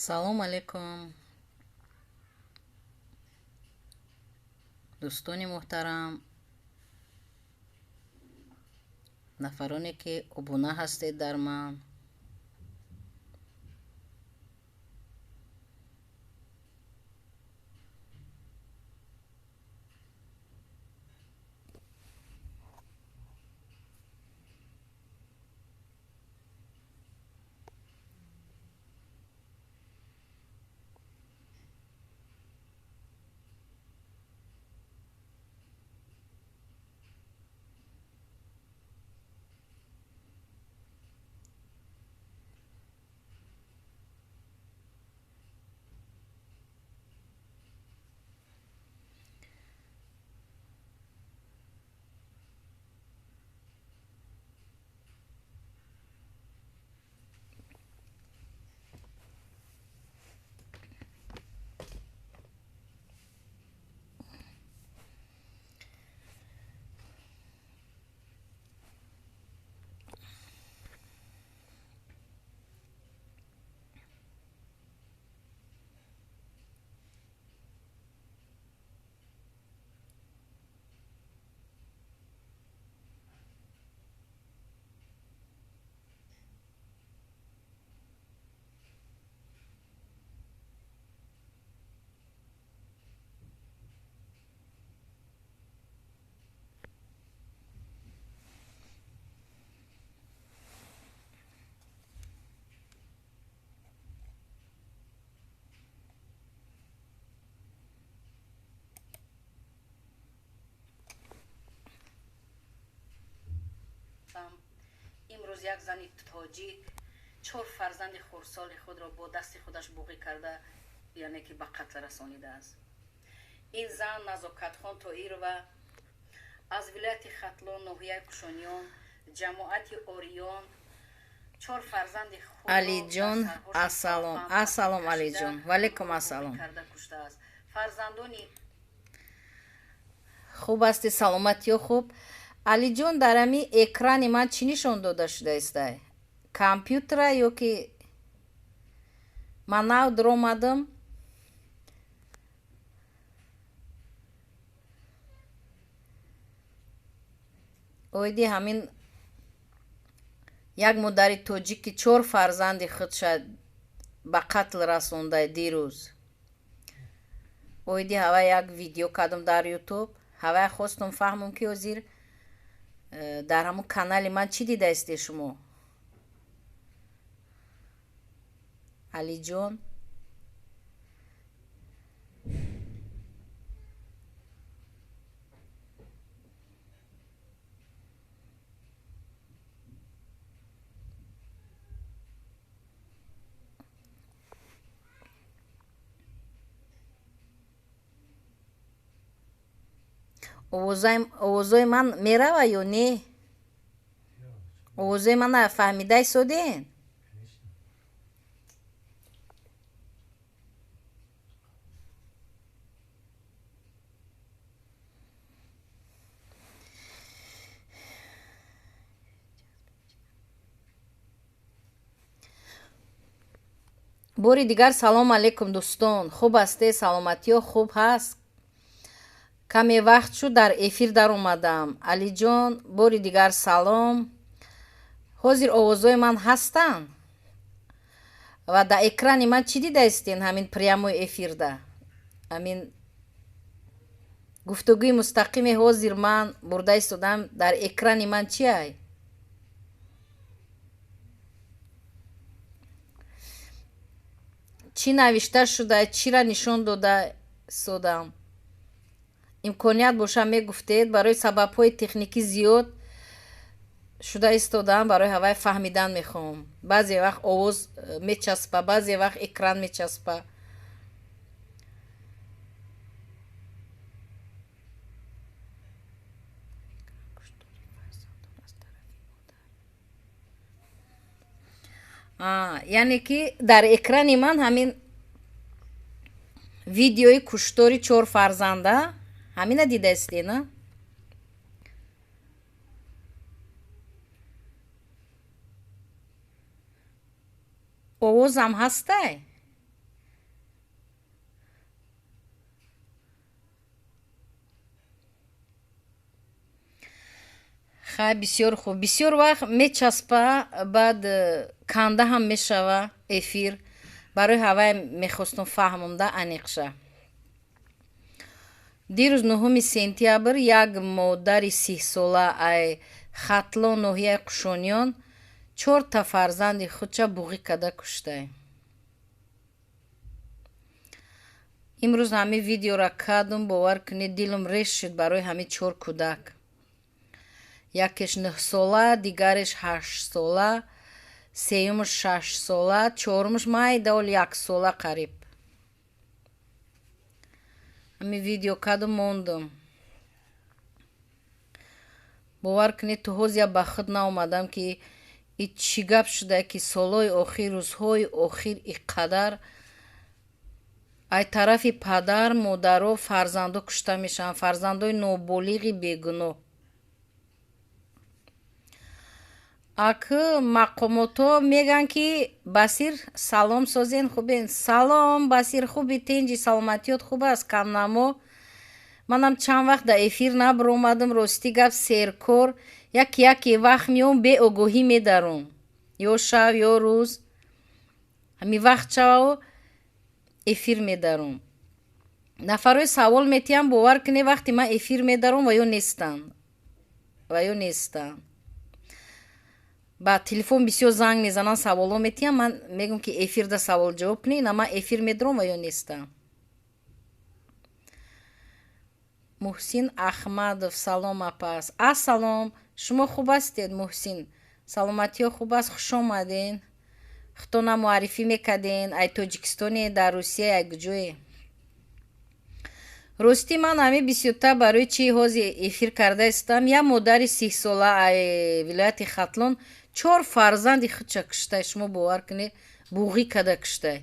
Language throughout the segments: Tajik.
Салом алейкум, дӯстони муҳтарам, нафароне ки обуна ҳастед дар ман. Имрӯз як зани тоҷик чор фарзанди хурдсоли худро бо дасти худаш буғӣ карда, яъне ки ба қатл расонидааст. Ин зан Назокатхон Тоирова аз вилояти Хатлон, ноҳияи Кушониён, ҷамоати Ориён, чор фарзанди худро Алиҷон, ассалом, ассалом, Алиҷон, ваалейкум ассалом. Карда куштааст. Фарзандони Хуб ҳасти, саломатиё хуб? Алиҷон, дар ҳами экрани ман чӣ нишон дода шудаистай? Компютера ё ки ман нав дуромадам? Оиди ҳамин як модари тоҷик, ки чор фарзанди худша ба қатл расонда дирӯз, оиди ҳава як видео кардам дар Ютуб. Ҳавая хостум фаҳмам, ки ҳозир дар ҳамун канали ман чӣ дидаистед шумо, Алиҷон? Овозои ман мерава ё не? Овозои мана фаҳмида истоден? Бори дигар салом алейкум, дӯстон. Хуб ҳасте? Саломатиё хуб ҳаст? Каме вақт шуд дар эфир даромадам. Алиҷон, бори дигар салом. Ҳозир овозҳои ман ҳастанд ва дар экрани ман чӣ дидаистен? Ҳамин прямой эфирда, ҳамин гуфтугӯи мустақиме ҳозир ман бурда истодам, дар экрани ман чи ай? Чӣ навишта шуда, чира нишон дода истодам? Имконият боша, мегуфтед. Барои сабабҳои техникӣ зиёд шуда истодам, барои ҳавай фаҳмидан мехоҳам. Баъзе вақт овоз мечаспа, баъзе вақт экран мечаспа. Яъне ки дар экрани ман ҳамин видеои куштори чор фарзанда, ҳамина дидаистед, на? Овозам ҳастай? Хай, бисёр хуб. Бисёр вақт мечаспа, баъд канда ҳам мешава эфир. Барои ҳавай мехостум фаҳмонда аниқша. Дирӯз 9 сентябр як модари 30-сола ай Хатлон ноҳияи Қушониён 4 фарзанди худша буғӣ карда куштай. Имрӯз ҳамин видеора кардум, бовар кунед, дилам реш шуд барои ҳамин 4 кӯдак. Якеш 9-сола, дигареш 8-сола, сеюмаш 6-сола, чорумаш майда ол 1-сола қариб. Ҳамин видео кардум, мондум. Бовар кунед, то ҳозир ба худ наомадам, ки и чӣ гап шуда, ки солҳои охир, рӯзҳои охир ин қадар ай тарафи падар, модаро фарзандо кушта мешаванд, фарзандои ноболиғи бегуноҳ. Ак мақомотҳо мегӯянд, ки Басир салом созен, хубен. Салом Басир, хуби, тинҷи, саломатиёт хуб аст, камнамо. Манам чанд вақт дар эфир набаромадам, рости гап серкор, яке яке вақт меом, беогоҳӣ медаром. Ё шаб, ё рӯз. Ҳамин вақт шавао эфир медаром. Нафарҳои савол метиҳам, бовар кунед, вақте ман эфир медаром ва ё нестанд. Ва ё нестанд. Ба телефон бисёр занг мезананд, саволҳо метиҳам, ман мегӯям, ки эфирда савол ҷавоб кунед, на ман эфир медаром ва ё нестам. Муҳсин Аҳмадов, салом апас. Ассалом, шумо хуб ҳастед, Муҳсин? Саломатиё хуб аст, хуш омаден. Худтона муаррифӣ мекарден, ай Тоҷикистоне, дар Русия, ай куҷое? Ростӣ ман ҳамин бисёртар барои чӣ ҳозир эфир карда истам. Як модари 30-сола ай вилояти Хатлон 4 фарзанди худша куштай, шумо бовар кунед, буғӣ карда куштай.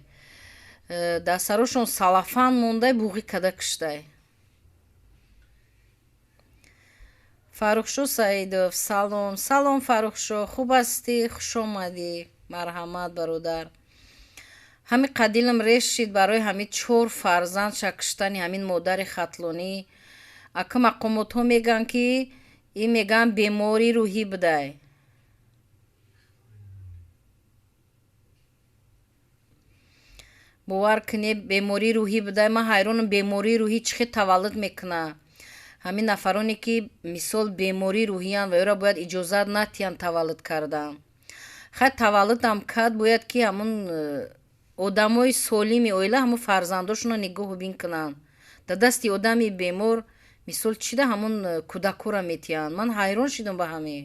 Дар сарошон салафан мондай, буғӣ карда куштай. Фаррухшо Саидов, салом. Салом Фаррухшо, хуб ҳастӣ? Хуш омадӣ. Марҳамат бародар. Ҳамин қадилам реш шид барои ҳамин 4 фарзанд куштани ҳамин модари хатлонӣ. Ака мақомотҳо мегӯянд, ки ин мегӯянд бемории рӯҳӣ будай. Бовар кунед, бемории рӯҳӣ будай. Ман ҳайронам, бемории рӯҳӣ чӣ хел таваллуд мекунад? Ҳамин нафароне, ки мисол бемории рӯҳиянд ва ёро бояд иҷозат натиҳанд таваллуд кардан. Хай таваллудам кард, бояд ки ҳамун одамои солими оила ҳамун фарзандошонро нигоҳубин кунанд. Дар дасти одами бемор мисол чида ҳамун кӯдакҳоро метиҳанд. Ман ҳайрон шудам ба ҳаме.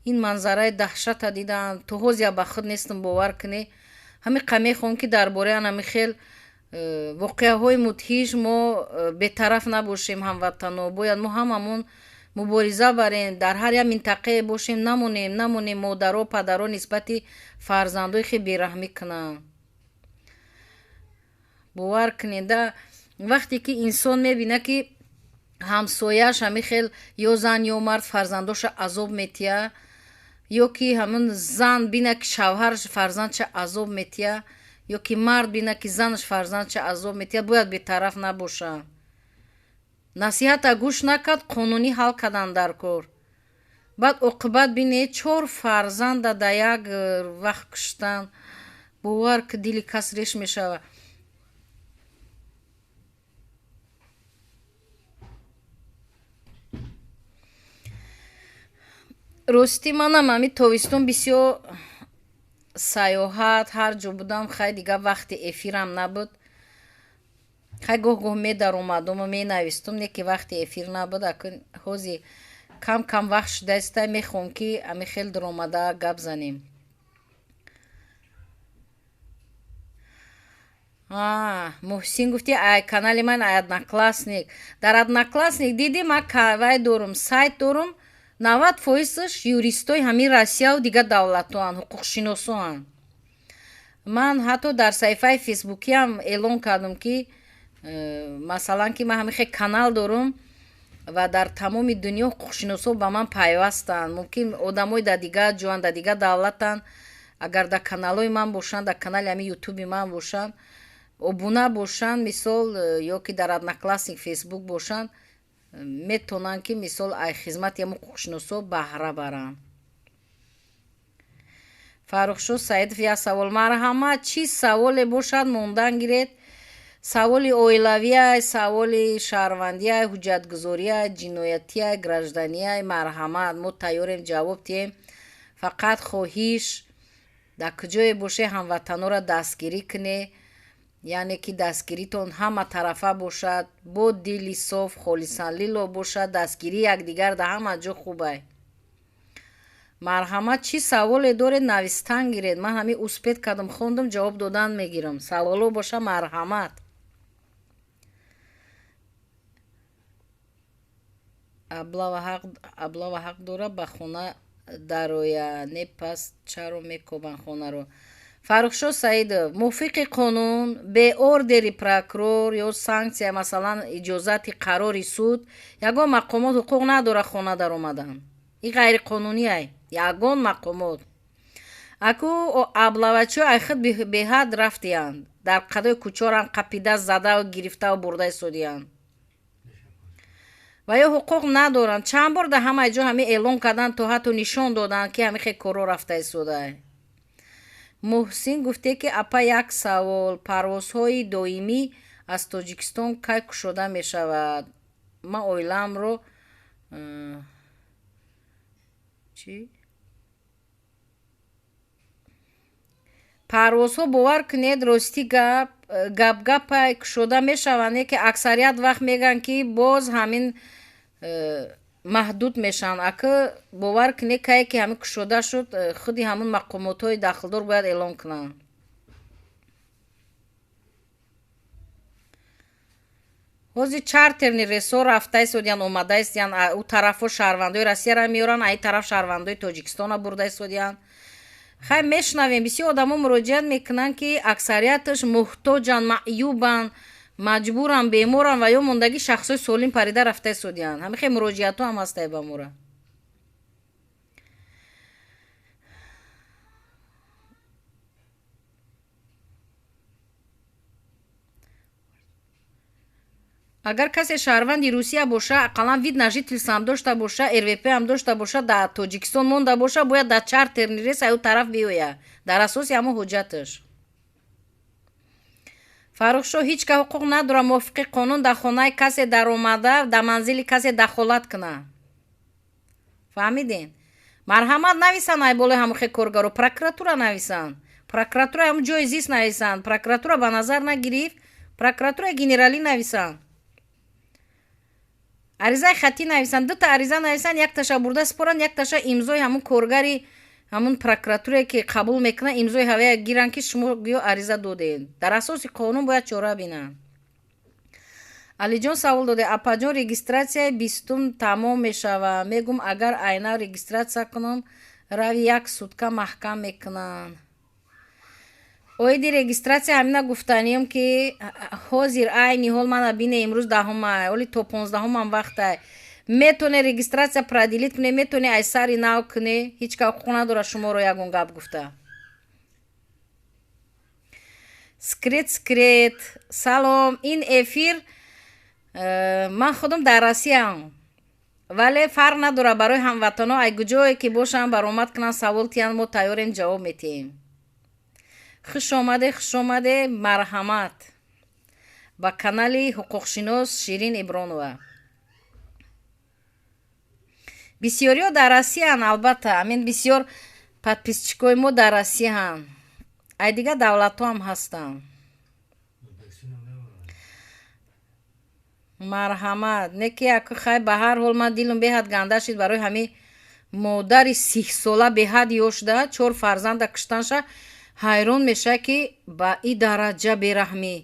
Ин манзараи даҳшата дидам, то ҳозир ба худ нестам, бовар кунед. Ҳамин қа мехоҳам, ки дар бораи ҳамин хел воқеаҳои мудҳиш мо бетараф набошем, ҳамватано. Бояд мо ҳамамон мубориза барем, дар ҳар як минтақае бошем, намонем модаро, падаро нисбати фарзандои хел бераҳмӣ кунанд. Бовар кунед, вақте ки инсон мебинад, ки ҳамсояаш ҳамин хел ё зан ё мард фарзандоша азоб метиҳад, ё ки ҳамин зан бинад, ки шавҳараш фарзандша азоб метиҳад, ё ки мард бинад, ки занаш фарзандша азоб метиҳад, бояд бетараф набошад. Насиҳата гӯш накард, қонунӣ ҳал кардан дар кор. Баъд оқибат бинед, 4 фарзанда дар як вақт куштан. Бовар ки дили кас реш мешавад. Ростӣ манам ҳамин тобистон бисёр сайёҳат ҳар ҷо будам, хай дигар вақти эфирам набуд. Хай гоҳ-гоҳ медаромадуму менавистум, не ки вақти эфир набуд. Акун ҳозир кам-кам вақт шудааста, мехоҳам, ки ҳамин хел даромада гап занем. Муҳсин гуфти, ай канали ман ай Одноклассник. Дар Одноклассник диди ман вай дорум, сайт дорум, 90% юристои ҳамин Россияву дигар давлатҳоанд, ҳуқуқшиносоанд. Ман ҳатто дар саҳифаи фейсбукиам эълон кардам, ки масалан, ки ман ҳамин хел канал дорум ва дар тамоми дунё ҳуқуқшиносо ба ман пайвастанд. Мумкин одамои дар дигар ҷоанд, дар дигар давлатанд, агар дар каналҳои ман бошанд, дар канали ҳамин ютуби ман бошанд, обуна бошанд, мисол, ё ки дар Одноклассник, фейсбук бошанд, Метавонанд, ки мисол ай хизмати ҳамун ҳуқуқшиносо баҳра баранд. Фаррухшо Саидов як савол. Марҳамат, чӣ саволе бошад, мондан гиред. Саволи оилавиай, саволи шаҳрвандиай, ҳуҷҷатгузориай, ҷиноятиай, гражданиай, марҳамат, мо тайёрем ҷавоб диҳем. Фақат хоҳиш, дар куҷое боше, ҳамватанҳоро дастгирӣ кунед, яъне ки дастгиритон ҳама тарафа бошад, бо дили соф, холисан лилло бошад, дастгирии якдигар дар ҳама ҷо хубай. Марҳамат, чӣ саволе доред, навистан гиред. Ман ҳамин успеть кардам, хондам, ҷавоб додан мегирам. Саволо боша, марҳамат. Облава ҳақ дора ба хона дароя, не пас чаро мекобанд хонаро? Фаррухшо Саидов, мувофиқи қонун, бе ордери прокурор ё санксия, масалан иҷозати қарори суд, ягон мақомот ҳуқуқ надорад хона даромадан. Ин ғайриқонунӣ, ягон мақомот. Аку облавачиҳо ай худ беҳад рафтиянд, дар қадои кӯчорам қапида, задаву гирифтаву бурда истодиянд. Ва ё ҳуқуқ надоранд. Чанд бор дар ҳамаи ҷо ҳамин эълон карданд, то ҳатто нишон доданд, ки ҳамин хел корҳо рафта истодай. Муҳсин гуфте, ки апа, як савол: парвозҳои доимӣ аз Тоҷикистон кай кушода мешавад? Ман оилаамро чӣ? Парвозҳо, бовар кунед, рости гап, гап-гапай кушода мешаванд, ки аксарият вақт мегӯянд, ки боз ҳамин маҳдуд мешаванд. Ака, бовар кунед, кае ки ҳамин кушода шуд, худи ҳамун мақомотҳои дахлдор бояд эълон кунанд. Ҳозир чартерный рейсҳо рафта истодиянд, омада истодиянд, ӯ тарафҳо шаҳрвандои Россияро меоранд, аи тараф шаҳрвандои Тоҷикистонро бурда истодиянд. Хай, мешунавем, бисёр одамо муроҷиат мекунанд, ки аксарияташ муҳтоҷанд, маъюбанд, маҷбуранд, беморанд ва ё мондагӣ шахсҳои солим парида рафта истодиянд. Ҳамин хел муроҷиатҳо ҳам ҳастае ба мора. Агар касе шаҳрванди Русия боша, ақаллан вид на жительство ҳам дошта боша, РВП ҳам дошта боша, дар Тоҷикистон монда боша, бояд дар чартерный рейс аю тараф биёяд, дар асоси ҳамон ҳуҷҷаташ. Фаррухшо, ҳеҷ кас ҳуқуқ надорад мувофиқи қонун дар хонаи касе даромада, дар манзили касе дахолат кунад. Фаҳмидем? Марҳамат, нависанд ай болои ҳамон хел коргаро, прокуратура нависанд. Прокуратура ҳамон ҷои зист нависанд. Прокуратура ба назар нагирифт, прокуратураи генералӣ нависанд. Аризаи хаттӣ нависанд, дута ариза нависанд, якташа бурда супоранд, якташа имзои ҳамун коргари ҳамун прокуратурае, ки қабул мекунад, имзои ҳавая гиранд, ки шумо гӯё ариза додед. Дар асоси қонун бояд чора бинанд. Алиҷон савол доде: апаҷон, регистратсияи 20-ум тамом мешавад. Мегум, агар айнав регистратсия кунам, рави як сутка маҳкам мекунанд. Оиди регистратсия ҳамина гуфтанием, ки ҳозир айни ҳол мана бине, имрӯз 10-ум, оли то 15-умам вақтай. Метоне регистратсия продлить куне, метоне ай сари нав куне, ҳеҷ кас ҳуқуқ надорад шуморо ягон гап гуфта. Скрет, скрет, салом. Ин эфир ман худам дар Россияам, вале фарқ надорад барои ҳамватанҳо, ай куҷое ки бошанд, баромад кунанд, савол тиҳанд, мо тайёрем, ҷавоб метиҳем. Хуш омаде, хуш омаде, марҳамат ба канали ҳуқуқшинос Ширин Ибронова. Бисёриҳо дар Россияанд, албатта, амин бисёр подписчикои мо дар Россияанд, ай дигар давлатҳо ҳам ҳастанд. Марҳамат, не ки аку хай, ба ҳар ҳол ман дилам беҳад ганда шид барои ҳамин модари 30-сола, беҳад ёшда, чор фарзанда куштанша. Ҳайрон мешавад, ки ба и дараҷа бераҳмӣ.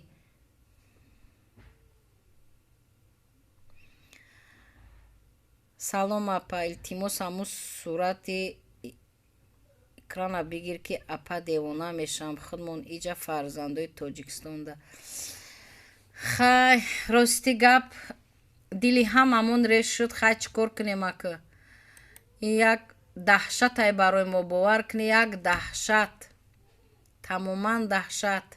Салом, апа, илтимос, ҳамун сурати экрана бигир, ки апа, девона мешавам, худмон иҷа фарзандои Тоҷикистонда. Хай, рости гап, дили ҳамамон реш шуд. Хай, чӣ кор кунем, ака? Ин як даҳшатай барои мо, бовар кунед, як даҳшат, тамоман даҳшат.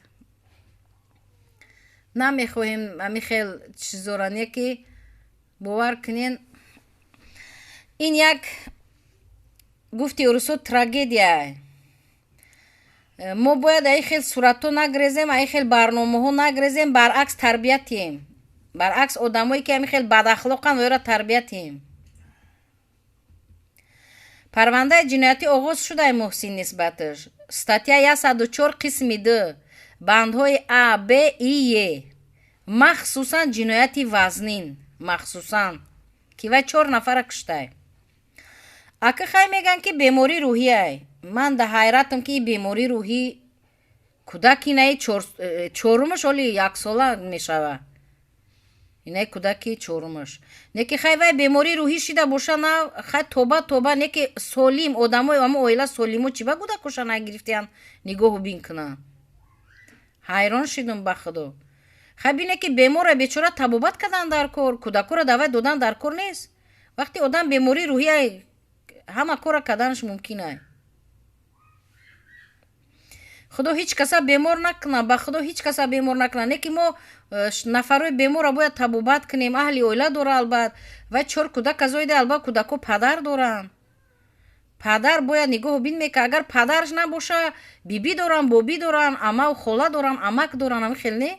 Намехоҳем ҳамин хел чизора, не ки Бовар кунен, ин як гуфти урусо трагедия. Мо бояд аи хел суратҳо нагрезем, аи хел барномаҳо нагрезем, баръакс тарбиятием. Баръакс одамое ки ҳамин хел бадахлоқанд, оёра тарбиятием. Парвандаи ҷиноятӣ оғоз шудаи Муҳсин нисбаташ. Статья 104 қисми 2, бандҳои А, Б, И, Е. Махсусан ҷинояти вазнин, махсусан ки вай чор нафара куштай. Ака хай мегӯянд, ки бемории рӯҳиай. Ман да ҳайратам, ки бемории рӯҳӣ кӯдаки инаи чорумаш оли яксола мешава. Инаи кӯдаки чорумаш. Не ки хай вай бемории рӯҳӣ шида боша, на хай, тоба, тоба, не ки солим одамои ама оила солимо чӣ ба кӯдакоша нагирифтиян нигоҳу бин кунанд? Ҳайрон шидум, ба худо. Хай бине, ки бемора бечора табобат кардан дар кор, кӯдакоро давай додан дар кор нест. Вақте одам бемории рӯҳия, ҳама кора карданаш мумкин ай. Худо ҳеҷ каса бемор накуна, ба худо, ҳеҷ каса бемор накуна. Не ки мо нафарои беморро бояд табобат кунем. Аҳли оила дора албат. Вай чор кӯдака зоида, албат кӯдако падар доранд. Падар бояд нигоҳу бин мекард. Агар падараш набоша, бибӣ доранд, бобӣ доранд, амаву хола доранд, амак доранд. Ҳамин хел не?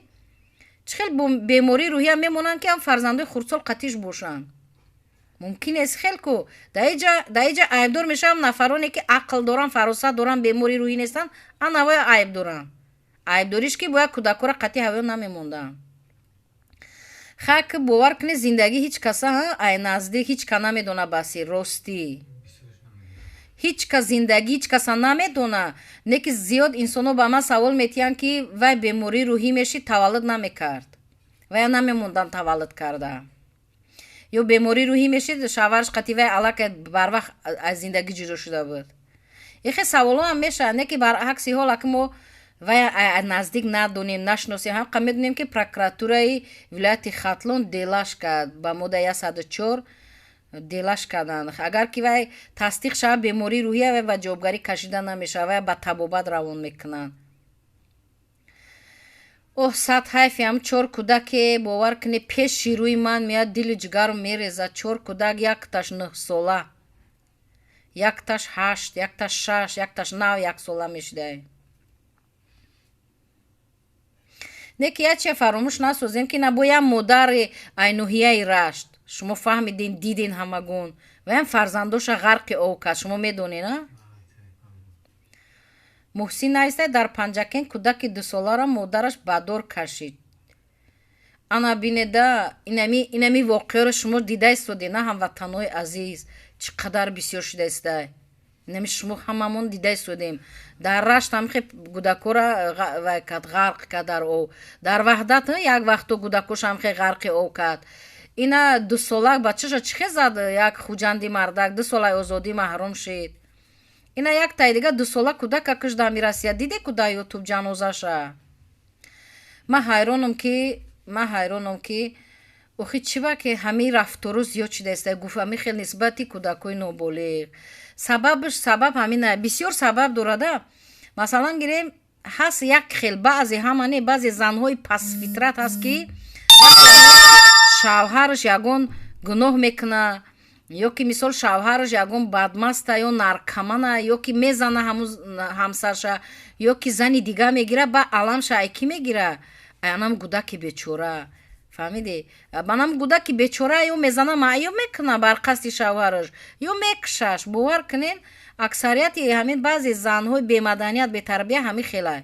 Чӣ хел бемории рӯҳия мемонанд, ки ҳам фарзандои хурдсол қатиш бошанд? Мумкин нест хел ку. Дар иҷа айбдор мешавам нафароне, ки ақл доранд, фаросат доранд, бемории рӯҳӣ нестанд, анавоя айб доранд. Айбдориш, ки бояд кӯдакҳоро қатъи ҳавё намемонданд. Хак, бовар кунед, зиндагӣ ҳеҷ каса ай наздик ҳеҷ ка намедона. Баси ростӣ, ҳеҷ кас зиндагӣ ҳеҷ каса намедона. Не ки зиёд инсонҳо ба ман савол метиҳанд, ки вай бемории рӯҳӣ мешид, таваллуд намекард, вая намемонданд таваллуд карда, ё бемории рӯҳӣ мешид, шавҳараш қатъи вай аллакай барвақт аз зиндагӣ ҷудо шуда буд. Ихе саволҳо ҳам мешавад. Не ки баръакси ҳол, аки мо вай наздик надонем, нашиносем, ҳамқа медонем, ки прокуратураи вилояти Хатлон делаш кард, ба моддаи 104 делаш карданд. Агар ки вай тасдиқ шавад бемории рӯҳия, вай ба ҷавобгарӣ кашида намешавад, вай ба табобат равон мекунанд. Оҳ, сад ҳайфи ҳам чор кӯдаке. Бовар кунед, пеши рӯи ман меяд, дилу ҷигару мерезад. Чор кӯдак: якташ 9-сола, якташ 8, якташ 6, якташ нав яксола мешудай. Не ки як чия фаромӯш насозем, ки набоям модари айноҳияи Рашт, шумо фаҳмидин, дидин ҳамагон, ваям фарзандоша ғарқи об кард. Шумо медонед, а? Муҳсин навистай: дар Панҷакент кӯдаки дусоларо модараш ба дор кашид. Ана бинеда, инами воқеаро шумо дида истодед, на, ҳамватанҳои азиз? Чӣ қадар бисёр шуда истай. Инами шумо ҳамамон дида истодем. Дар Рашт ҳамихе кӯдакҳоро вай кард, ғарқ кард дар об. Дар Ваҳдат як вақто кӯдакош ҳамихе ғарқи об кард. Ина дусола бачаша чӣ хел зад як хуҷанди мардак, 2 солаи озодӣ маҳрум шид. Ина як таи дига дусола кӯдака кушда мирасия. Диде ку дар Ютуб ҷанозаша? Ман ҳайронам, ки охи чӣ ба ки ҳамин рафторо зиёд шуда иста, гуфт, ҳамин хел нисбати кӯдакҳои ноболиғ. Сабабш, сабаб ҳамина, бисёр сабаб дорада. Масалан, гирем, ҳаст як хел, баъзе, ҳама не, баъзе занҳои пастфитрат ҳаст, ки шавҳараш ягон гуноҳ мекуна, ё ки мисол шавҳараш ягон бадмаста ё наркомана, ё ки мезана ҳамун ҳамсарша, ё ки зани дига мегира, ба аламша ай кӣ мегира? Ай анам кӯдаки бечора. Фаҳмидӣ? Банам кӯдаки бечора ё мезана, маъюб мекуна бар қасди шавҳараш, ё мекушаш. Бовар кунен, аксарияти ҳамин баъзе занҳои бемаданият, бетарбия ҳамин хела.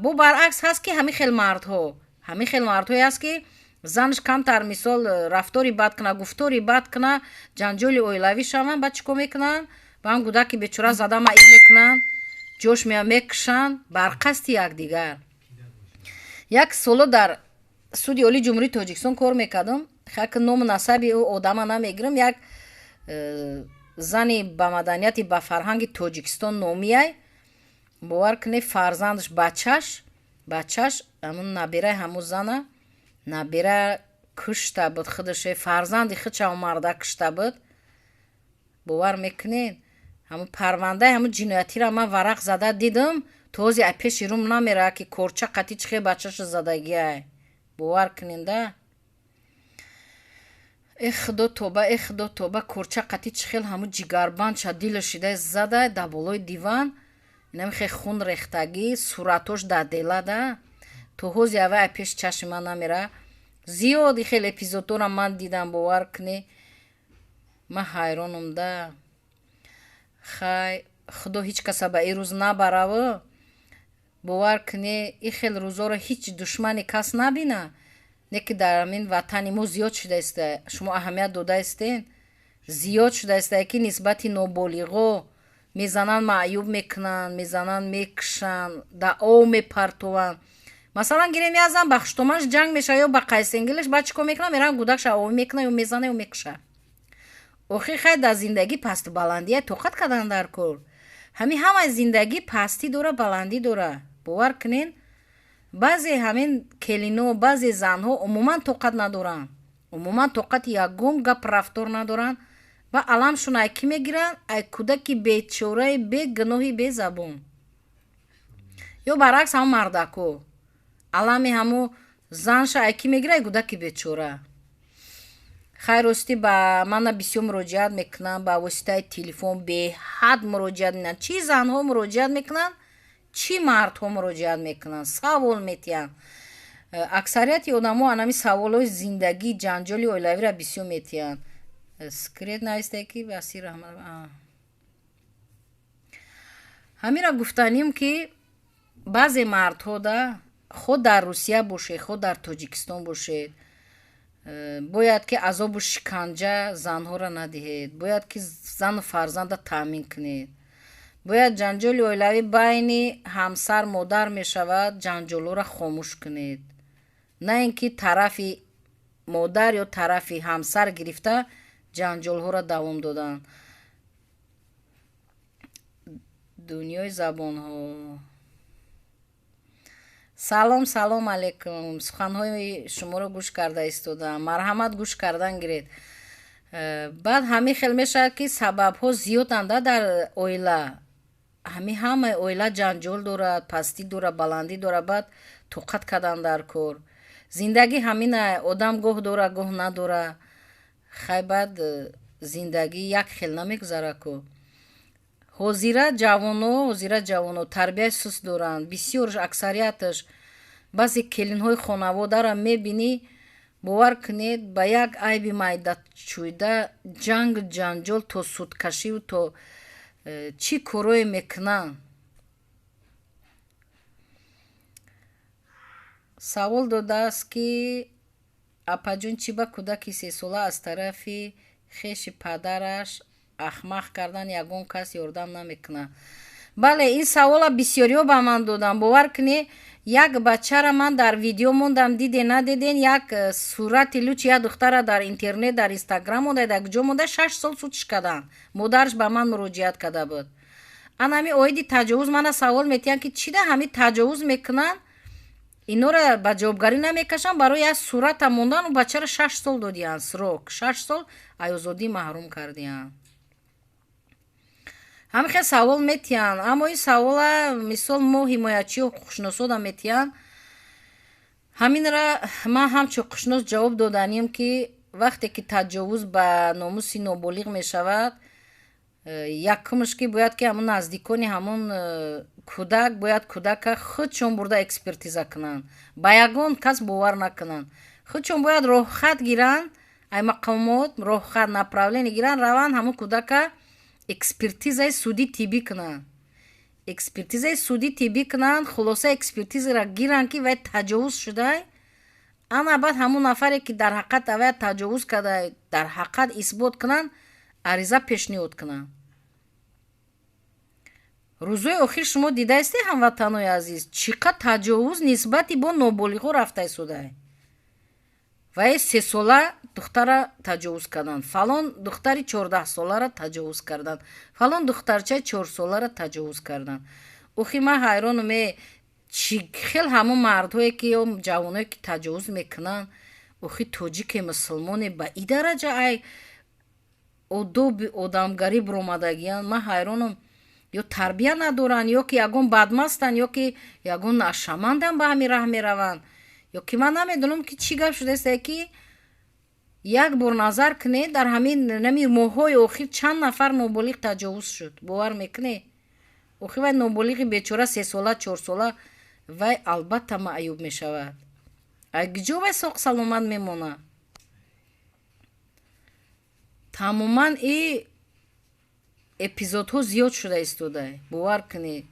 Бо баръакс ҳаст, ки ҳамин хел мардҳо, ҳамин хел мардҳое ҳаст, ки занаш камтар мисол рафтори бад куна, гуфтори бад куна, ҷанҷоли оилавӣ шаванд, баъд чӣ кор мекунанд? Ба ҳам кӯдаки бечора зада маъиб мекунанд, ҷош мея мекушанд бар қасди якдигар. Як соло дар Суди Олии Ҷумҳурии Тоҷикистон кор мекардам. Хак, ному насаби ӯ одама намегирам. Як зани ба маданияти, ба фарҳанги Тоҷикистон номияй. Бовар кунед, фарзандаш, бачаш, ҳамун набираи ҳамун зана, набира кушта буд худаше, фарзанди худша марда кушта буд. Бовар мекунед, ҳамун парвандаи ҳамун ҷиноятиро ман варақ зада дидам, то ҳози ай пеши рум намерава, ки корча қатӣ чихе бачаша задагиай. Бовар куненда. Э худо, тоба, э худо, тоба. Корча қати чӣ хел ҳамун ҷигарбанд ша дила шида зада дар болои диван. Инами хе хун рехтагӣ, суратош дар делада. То ҳози авай ай пеши чашми ман намера. Зиёд хел эпизодҳоро ман дидам, бовар кунӣ, ман ҳайронам да. Хай, худо ҳеҷ каса ба ин рӯз набараву. Бовар кунӣ, ин хел рӯзоро ҳеҷ душмани кас набина. Не ки дар ҳамин ватани мо зиёд шудаиста, шумо аҳамият додаистен, зиёд шудаиста, ки нисбати ноболиғо мезананд, маъюб мекунанд, мезананд, мекушанд, дар ов мепартованд. Масалан, гирем, як зан ба хуштоманаш ҷанг мешава ё ба қайсенгилаш, баъд чӣ кор мекунад? Мераванд, гудакша овӣ мекунад ё мезана ё мекуша. Охир, хай, дар зиндагӣ пасту баландия тоқат кардан дар кор. Ҳамин ҳамаи зиндагӣ пастӣ дора, баландӣ дора. Бовар кунен, баъзе ҳамин келино, баъзе занҳо умуман тоқат надоранд, умуман тоқати ягон гап рафтор надоранд ва аламшон ай кӣ мегиранд? Ай кӯдаки бечораи бегуноҳи безабон. Ё баръакс, ҳамун мардако алами ҳамун занша ай кӣ мегира? Ай кӯдаки бечора. Хайр, ростӣ, ба мана бисёр муроҷиат мекунанд ба воситаи телефон, беҳад муроҷиат мекунанд. Чӣ занҳо муроҷиат мекунанд, чӣ мардҳо муроҷиат мекунанд, савол метиҳанд. Аксарияти одамо анами саволҳои зиндагӣ, ҷанҷоли оилавиро бисёр метиҳанд. Скрет навистае ки Басир Аҳмад. Ҳаминро гуфтаним, ки баъзе мардҳо да, хо дар Русия бошед, хо дар Тоҷикистон бошед, бояд ки азобу шиканҷа занҳоро надиҳед, бояд ки зану фарзанда таъмин кунед. Бояд ҷанҷоли оилавӣ байни ҳамсар модар мешавад, ҷанҷолҳоро хомӯш кунед, на ин ки тарафи модар ё тарафи ҳамсар гирифта ҷанҷолҳоро давом додан. Дунёи забонҳо. Салом, салом алейкум. Суханҳои шуморо гӯш карда истодам. Марҳамат, гӯш кардан гиред. Баъд ҳамин хел мешавад, ки сабабҳо зиёданда дар оила. Ҳамин ҳамаи оила ҷанҷол дорад, пастӣ дорад, баландӣ дорад. Баъд тоқат кардан дар кор. Зиндагӣ ҳамина, одам гоҳ дора, гоҳ надора. Хай, баъд зиндагӣ як хел намегузара ку. Ҳозира ҷавоно тарбияи суст доранд бисёрш, аксарияташ. Баъзе келинҳои хонаводарам мебинӣ, бовар кунед, ба як айби майдачӯйда ҷанг, ҷанҷол, то судкашиву то чӣ корое мекунанд. Савол додааст, ки апаҷон, чӣ ба кӯдаки сесола аз тарафи хеши падараш ахмақ кардан ягон кас ёрдам намекунад? Бале, ин савола бисёриҳо ба ман доданд. Бовар кунед, як бачара ман дар видео мондам, диде надеден, як сурати лучи як духтара дар интернет, дар Инстаграм монда, дар куҷо монда, 6 сол судш карданд. Модараш ба ман муроҷиат карда буд. Ана ҳами оиди таҷовуз мана савол метиҳанд, ки чида ҳами таҷовуз мекунанд, инора ба ҷавобгарӣ намекашанд? Барои як сурата мондан у бачара 6 сол додиҳанд срок, 6 сол аз озодӣ маҳрум кардиҳанд. Ҳамин хел савол метиҳанд. Аммо ин савола, мисол, мо ҳимоячиҳо, ҳуқуқшиносода метиҳанд. Ҳаминра ман ҳамчун ҳуқуқшинос ҷавоб доданем, ки вақте ки таҷовуз ба номуси ноболиғ мешавад, якумш ки бояд ки ҳамун наздикони ҳамун кӯдак бояд кӯдака худшон бурда экспертиза кунанд, ба ягон кас бовар накунанд. Худшон бояд роҳхат гиранд, ай мақомот роҳхат, направление гиранд, раванд, ҳамун кӯдака экспертизаи суди тиббӣ кунанд. Экспертизаи суди тиббӣ кунанд, хулоса экспертизаро гиранд, ки вай таҷовуз шудай. Ана баъд ҳамун нафаре, ки дар ҳақиқат авая таҷовуз карда, дар ҳақиқат исбот кунанд, ариза пешниҳод кунанд. Рӯзҳои охир шумо дидаистед, ҳамватанои азиз, чӣ қад таҷовуз нисбати бо ноболиғҳо рафта истодай. Вай сесола духтара таҷовуз карданд, фалон духтари 14-соларо таҷовуз карданд, фалон духтарчаи 4-соларо таҷовуз карданд. Охи, ман ҳайронам, е чӣ хел ҳамон мардҳое ки ё ҷавоное ки таҷовуз мекунанд, охи тоҷике, мусулмоне, ба и дараҷа ай одоби одамгарӣ биромадагиянд. Ман ҳайронам, ё тарбия надоранд, ё ки ягон бадмастанд, ё ки ягон нашаманданд, ба ҳамин раҳ мераванд, ё ки ман намедонам, ки чӣ гап шудааст, ки Як бор назар кунед, дар ҳамин нами моҳҳои охир чанд нафар ноболиғ таҷовуз шуд. Бовар мекунед? Охир вай ноболиғи бечора 3 сола, 4 сола, вай албатта маъюб мешавад. Куҷо вай соқ саломат мемонад? Тамоман и эпизодҳо зиёд шуда истода, бовар кунед.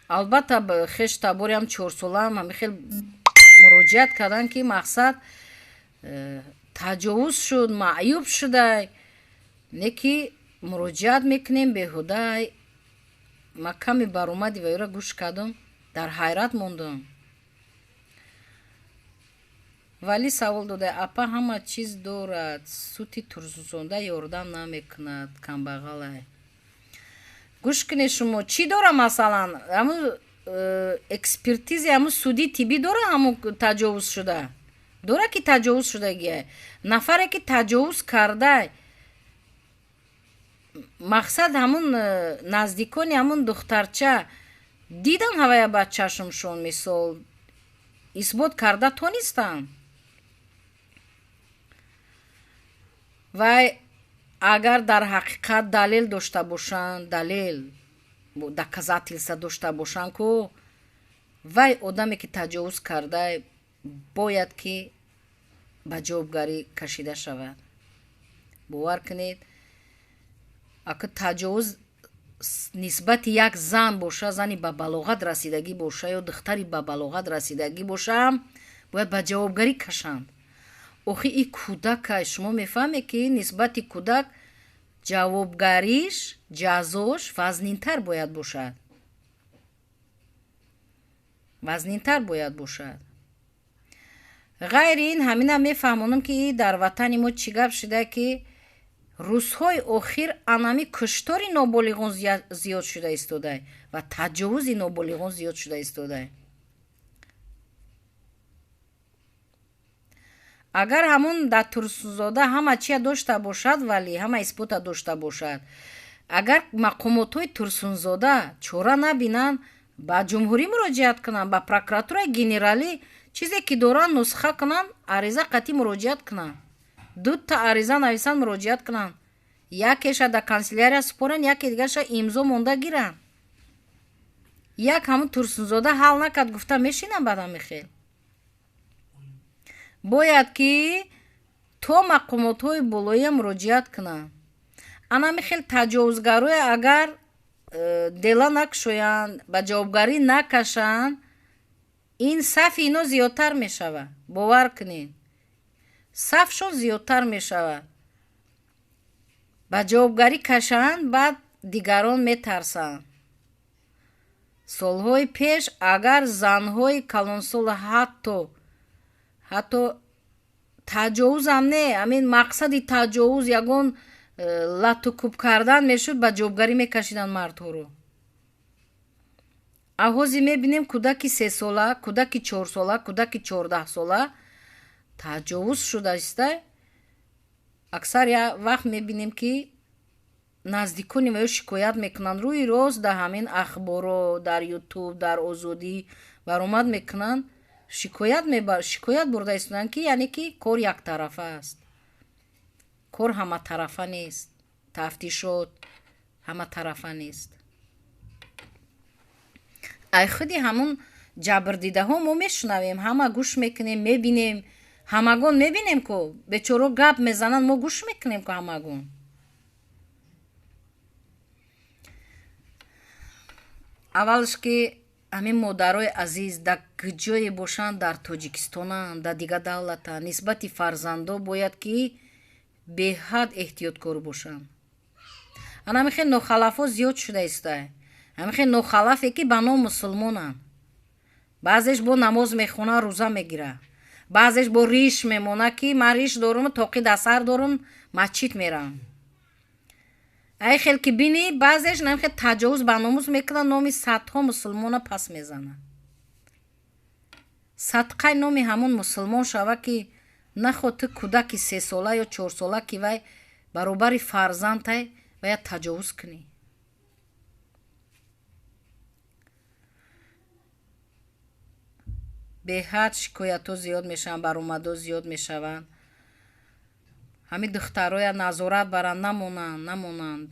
Албатта, хеш табориам 4 солаам ҳамин хел муроҷиат карданд, ки мақсад таҷовуз шуд, маъюб шудай, не ки муроҷиат мекунем, беҳудай. Ма каме баромади вайро гӯш кардам, дар ҳайрат мондам. Валӣ савол дода: апа, ҳама чиз дорад, сути Турсунзода ёрдам намекунад, камбағалай. Гӯш кунед, шумо чӣ дора? Масалан, ҳамун экспертизи, ҳамун суди тиббӣ дора, ҳамун таҷовуз шуда дора, ки таҷовуз шудагия. Нафаре ки таҷовуз кардай, мақсад, ҳамун наздикони ҳамун духтарча дидан ҳавая ба чашмшон, мисол, исбот карда тонистанд. Вай агар дар ҳақиқат далел дошта бошанд, далел, доказательства дошта бошанд ку, вай одаме ки таҷовуз кардай, бояд ки ба ҷавобгарӣ кашида шавад. Бовар кунед, ака, таҷовуз нисбати як зан боша, зани ба балоғат расидагӣ боша ё духтари ба балоғат расидагӣ бошаам, бояд ба ҷавобгарӣ кашанд. Охи и кӯдакай, шумо мефаҳмед, ки нисбати кӯдак ҷавобгариш, ҷазош вазнинтар бояд бошад, вазнинтар бояд бошад. Ғайри ин, ҳамина мефаҳмонам, ки дар ватани мо чӣ гап шуда, ки рӯзҳои охир анами куштори ноболиғон зиёд шуда истодай ва таҷовузи ноболиғон зиёд шуда истодай. Агар ҳамун дар Турсунзода ҳама чия дошта бошад, вале ҳама исбота дошта бошад, агар мақомотҳои Турсунзода чора набинанд, ба ҷумҳурӣ муроҷиат кунанд, ба прокуратураи генералӣ, чизе ки доранд, нусха кунанд, ариза қатъӣ муроҷиат кунанд, дута ариза нависанд, муроҷиат кунанд, якеша дар канселярия супоранд, яке дигарша имзо монда гиранд. Як ҳамун Турсунзода ҳал накард гуфта мешинам, баъд ҳамин бояд ки то мақомотҳои болоия муроҷиат кунанд. Анами хел таҷовузгарое агар дела накушоянд, ба ҷавобгарӣ накашанд, ин сафи ино зиёдтар мешавад. Бовар кунед, сафшон зиёдтар мешавад. Ба ҷавобгарӣ кашанд, баъд дигарон метарсанд. Солҳои пеш агар занҳои калонсол ҳатто таҷовузам не, ҳамин мақсади таҷовуз ягон лату кӯб кардан мешуд, ба ҷавобгарӣ мекашиданд мардҳоро. Ҳозир мебинем, кӯдаки 3 сола, кӯдаки 4 сола, кӯдаки 14 сола таҷовуз шудааста. Аксар вақт мебинем, ки наздикони ваё шикоят мекунанд, рӯи рост дар ҳамин ахборо, дар Ютуб, дар Озодӣ баромад мекунанд, шикоят бурда истоданд, ки яъне ки кор яктарафа аст, кор ҳаматарафа нест, тафтишот ҳаматарафа нест. Ай худи ҳамун ҷабрдидаҳо мо мешунавем, ҳама гӯш мекунем, мебинем, ҳамагон мебинем, ку бечоро гап мезананд, мо гӯш мекунем ку ҳамагон. Аввалш ки ҳамин модарои азиз дар куҷое бошанд, дар Тоҷикистонанд, дар дигар давлатанд, нисбати фарзандо бояд ки беҳад эҳтиёткор бошанд. Ана ҳамин хел нохалафҳо зиёд шуда истода, ҳамин хел нохалафе ки ба ном мусулмонанд. Баъзеш бо намоз мехонад, рӯза мегирад, баъзеш бо риш мемонад, ки ман риш дорум, тоқи дар сар дорум, масҷид меравам. Ай хел ки бинӣ, баъзеш намхел таҷовуз ба номус мекунад, номи садҳо мусулмона пас мезанад. Садқаи номи ҳамон мусулмон шава, ки наход ту кӯдаки 3 сола ё 4 сола, ки вай баробари фарзандтай, бояд таҷовуз кунӣ. Беҳад шикоятҳо зиёд мешаванд, баромадҳо зиёд мешаванд. Ҳамин духтароя назорат баранд, намонанд,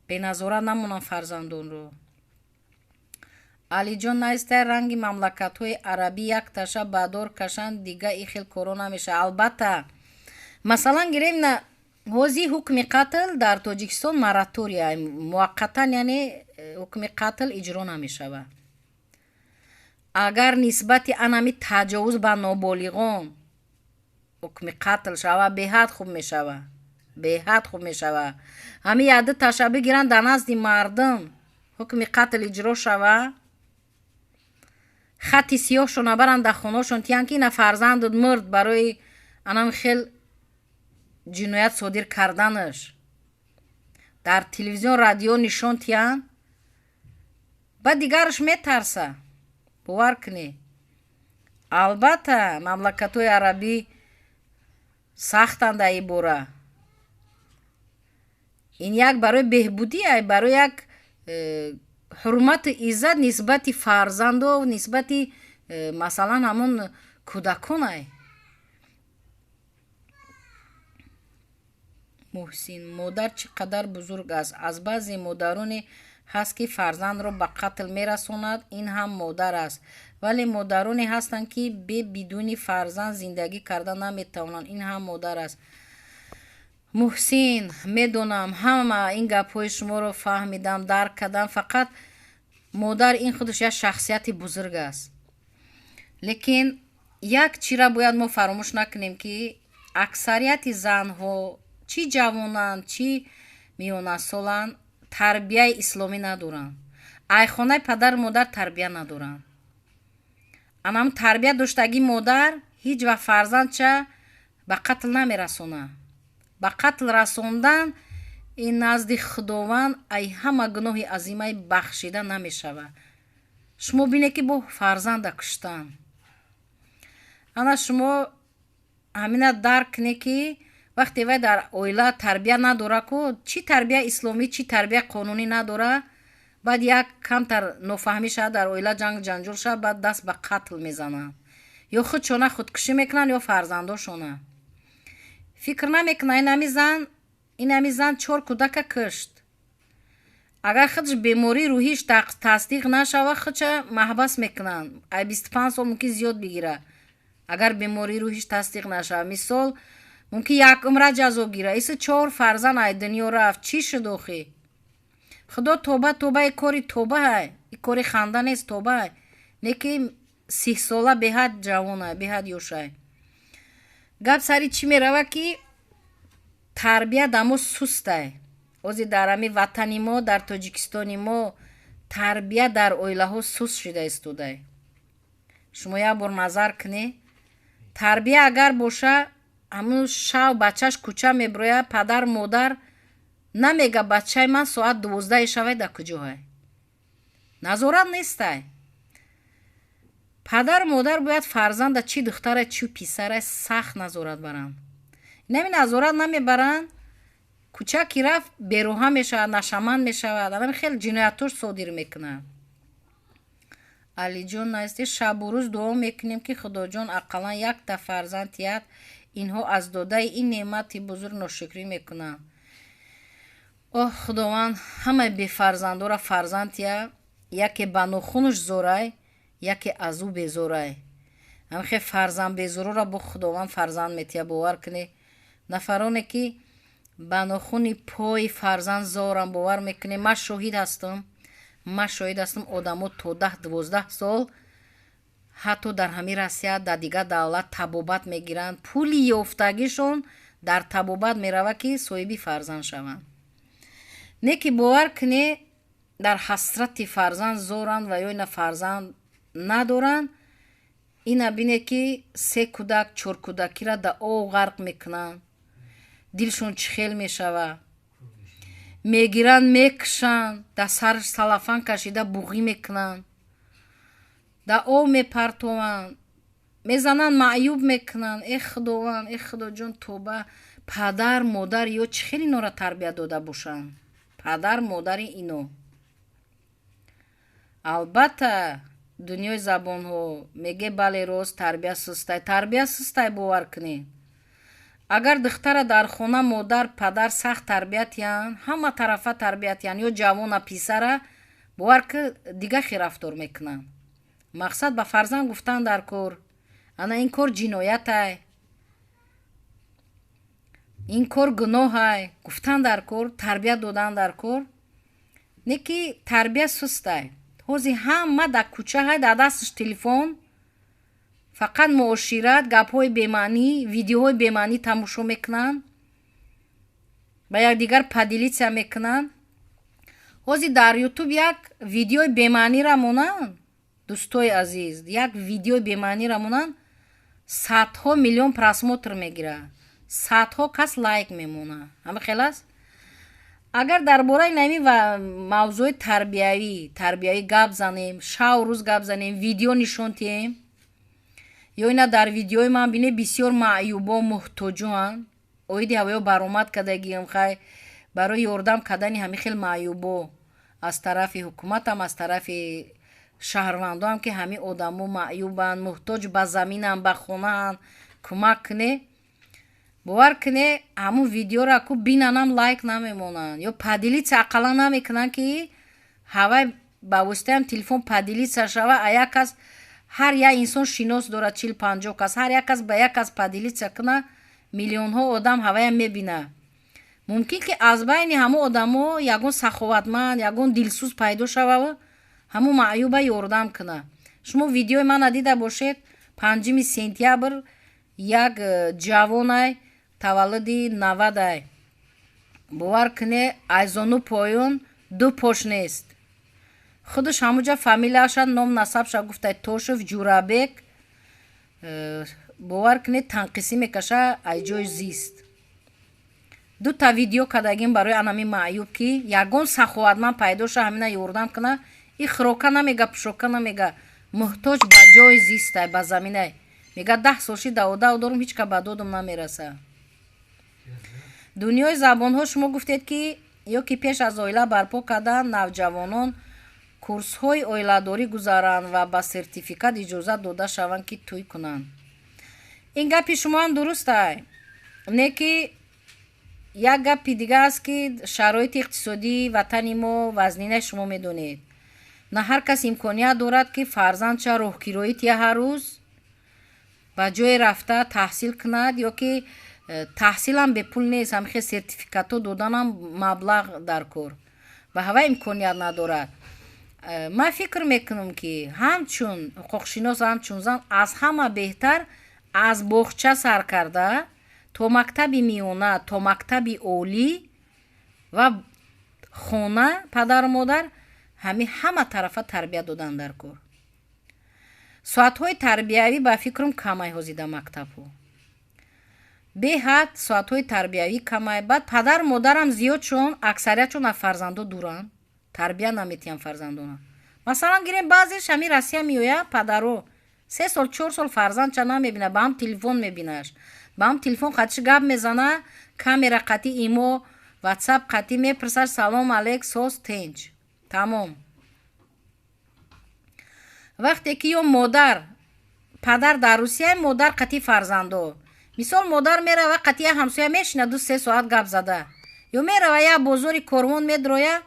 беназорат намонанд фарзандонро. Алиҷон, наистай ранги мамлакатҳои арабӣ як таша ба дор кашанд, дига и хел коро намешавад. Албатта, масалан гирем, на ҳозир ҳукми қатл дар Тоҷикистон моратория, муваққатан, яъне ҳукми қатл иҷро намешавад. Агар нисбати анами таҷовуз ба ноболиғон ҳукми қатл шава, беҳад хуб мешава, беҳад хуб мешава. Ҳамин яду таша бигиранд, дар назди мардум ҳукми қатл иҷро шава, хати сиёҳшона баранд, дар хонаошон тиянд, ки ина фарзандут мурд барои анам хел ҷиноят содир карданаш, дар телевизион, радио нишон тиянд, баъд дигараш метарса, бовар кунӣ. Албатта, мамлакатҳои арабӣ сахтанд дар ин бора. Ин як барои беҳбудӣ, барои як ҳурмату иззат нисбати фарзандо, нисбати масалан ҳамон кӯдаконай. Муҳсин, модар чӣ қадар бузург аст. Аз баъзе модароне ҳаст, ки фарзандро ба қатл мерасонад, ин ҳам модар аст. Вале модароне ҳастанд, ки бе бидуни фарзанд зиндагӣ карда наметавонанд, ин ҳам модар аст. Муҳсин, медонам, ҳама ин гапҳои шуморо фаҳмидам, дарк кардам. Фақат модар ин худаш як шахсияти бузург аст. Лекин як чира бояд мо фаромӯш накунем, ки аксарияти занҳо, чӣ ҷавонанд, чӣ миёнасоланд, тарбияи исломӣ надоранд. Айхонаи падару модар тарбия надоранд. Анам тарбия доштагии модар ҳеҷ вақт фарзандча ба қатл намерасонад. Ба қатл расондан ин назди Худованд ай ҳама гуноҳи азимаи бахшида намешавад. Шумо бинед, ки бо фарзанда куштан. Ана шумо ҳамина дарк кунед, ки вақте вай дар оила тарбия надора ку, чӣ тарбия исломӣ, чӣ тарбия қонунӣ надора, баъд як камтар нофаҳмӣ шавад дар оила, ҷанг ҷанҷол шавад, баъд даст ба қатл мезананд. Ё худшона худкушӣ мекунанд, ё фарзандошона. Фикр намекунад, инами зан 4 кӯдака кушт. Агар худаш бемории рӯҳиш тасдиқ нашава, худша маҳбас мекунанд. Ай 25 сол мумкин зиёд бигира. Агар бемории рӯҳиш тасдиқ нашава, мисол мумкин як умра ҷазо гира. Иса 4 фарзанд ай дунё рафт, чӣ шуд охи? Худо тоба, тоба, и кори тоба ай, и кори ханда нест, тоба ай. Не ки 30 сола беҳад ҷавон ай, беҳад ёш ай. Гап сари чӣ мерава, ки тарбия дар мо сустай. Ози дар ҳами ватани мо, дар Тоҷикистони мо тарбия дар оилаҳо суст шуда истодай. Шумо як бор назар кунед, тарбия агар боша, ҳамун шав бачаш кӯча меброяд, падар модар намега бачаи ман соат 12 шавай дар куҷоҳай. Назорат нестай. Падар модар бояд фарзанда чӣ духтара, чӣ писара сахт назорат баранд. Инами назорат намебаранд, кӯча ки рафт бероҳа мешавад, нашаманд мешавад, анами хеле ҷиноятҳош содир мекунад. Алиҷон, наисти шабу рӯз дуо мекунем, ки Худоҷон ақаллан якта фарзанд тиҳад. Инҳо аз додаи ин неъмати бузург ношукрӣ мекунанд. Оҳ, Худованд ҳамаи бефарзандора фарзанд тиҳад, яке ба нохунаш зорай, яке аз ӯ безорай. Ҳамихе фарзанд безорора бо Худованд фарзанд метиҳад, бовар кунед. Нафароне ки ба нохуни пои фарзанд зорам, бовар мекунед, ман шоҳид ҳастам, ман шоҳид ҳастам, одамо то 10-12 сол ҳатто дар ҳамин Россия, дар дигар давлат табобат мегиранд, пули ёфтагишон дар табобат меравад, ки соҳиби фарзанд шаванд. Не ки бовар кунед, дар ҳасрати фарзанд зоранд ва ё ина фарзанд надоранд. Ина бинед, ки 3 кӯдак, 4 кӯдакиро дар об ғарқ мекунанд, дилшон чӣ хел мешавад. Мегиранд, мекушанд, дар сараш салафан кашида буғӣ мекунанд, дар об мепартованд, мезананд, маъюб мекунанд. Э Худованд, э Худоҷон, тоба. Падар модар ё чӣ хел инора тарбия дода бошанд? Падар модари ино. Албатта, дунёи забонҳо меге, бале, рост, тарбия сустай, тарбия сустай, бовар кунед. Агар духтара дар хона модар, падар сахт тарбият янд, ҳама тарафа тарбият янд, ё ҷавона, писара, бовар ки, дига хел рафтор мекунанд. Мақсад, ба фарзанд гуфтан дар кор: ана ин кор ҷиноятай, ин кор гуноҳай, гуфтан дар кор, тарбият додан дар кор. Не ки тарбия сустай. Ҳозир ҳама дар кӯча ҳай, дар дасташ телефон, фақат муошират, гапҳои бемаънӣ, видеоҳои бемаънӣ тамошо мекунанд, ба якдигар поделиться мекунанд. Ҳозир дар Ютуб як видеои бемаънира монанд, дӯстои азиз, як видеои бемаънира монанд, садҳо миллион просмотр мегирад, садҳо кас лайк мемонад. Ҳама хел аст. Агар дар бораи нами мавзӯи тарбиявӣ гап занем, шаву рӯз гап занем, видео нишон диҳем, ё ина дар видеои ман бинед, бисёр маъюбо, муҳтоҷоанд, оиди ҳавоё баромад кардагиам. Хай, барои ёрдам кардани ҳамин хел маъюбо аз тарафи ҳукуматам, аз тарафи шаҳрвандоам, ки ҳамин одамо маъюбанд, муҳтоҷ ба заминанд, ба хонаанд, кӯмак куне. Бовар куне, ҳамун видеоро ку бинанам, лайк намемонанд ё поделиться ақаллан намекунанд, ки ҳавай ба воситаам телефон поделиться шава. А як кас, ҳар як инсон шинос дорад 40-50 кас, ҳар як кас ба як кас поделиться куна, миллионҳо одам ҳаваям мебина. Мумкин ки аз байни ҳамон одамо ягон саховатманд, ягон дилсӯз пайдо шава, ҳамун маъюба ёрдам куна. Шумо видеои мана дида бошед: 5 сентябр як ҷавонай, таваллуди 90-ай, бовар куне, айзону поён ду пош нест. Худаш ҳамуҷа фамилияша, ном насабша гуфтай, Тошев Ҷурабек. Бовар кунед, танқисӣ мекаша ай ҷои зист. Дута видео кардагим барои анами маъюб, ки ягон саховатманд пайдо ша, ҳамина ёрдам куна. И хӯрока намега, пӯшока намега, муҳтоҷ ба ҷои зистай, ба заминай. Мега, 10 сол ши даводав дорум, ҳеч ка ба додум намераса. Дунёи забонҳо, шумо гуфтед, ки ё ки пеш аз оила барпо кардан навҷавонон курсҳои оиладорӣ гузаранд ва ба сертификат иҷозат дода шаванд, ки тӯй кунанд. Ин гапи шумоам дурустай, не ки як гапи дига аст, ки шароити иқтисодии ватани мо вазнина, шумо медонед. На ҳар кас имконият дорад, ки фарзандша роҳкироӣ тия, ҳар рӯз ба ҷое рафта таҳсил кунад, ё ки таҳсилам бепул нест, ҳамихел сертификатҳо доданам маблағ дар кор, ба ҳава имконият надорад. Ман фикр мекунам, ки ҳамчун ҳуқуқшинос, ҳамчун зан, аз ҳама беҳтар аз боғча сар карда то мактаби миёна, то мактаби олӣ ва хона, падару модар ҳамин ҳама тарафа тарбия додан дар кор. Соатҳои тарбиявӣ, ба фикрам, камай. Ҳозир дар мактабҳо беҳад соатҳои тарбиявӣ камай. Баъд падару модарам зиёдшон, аксариятшон аз фарзандо дуранд, тарбия наметиҳанд фарзандона. Масалан, гирем, баъзеш ҳамин Россия меояд, падаро 3 сол, 4 сол фарзандча намебина, ба ҳам телефон мебинаш, ба ҳам телефон қатиш гап мезана, камера қатӣ, имо, Ватсап қатӣ мепурсад: «Салом алейк, соз, тенч?» Тамом. Вақте ки ё модар, падар дар Русия, модар қатӣ фарзандо, мисол, модар мерава, қатӣ як ҳамсоя мешина, 2-3 соат гап зада, ё мерава як бозори Корвон медроя,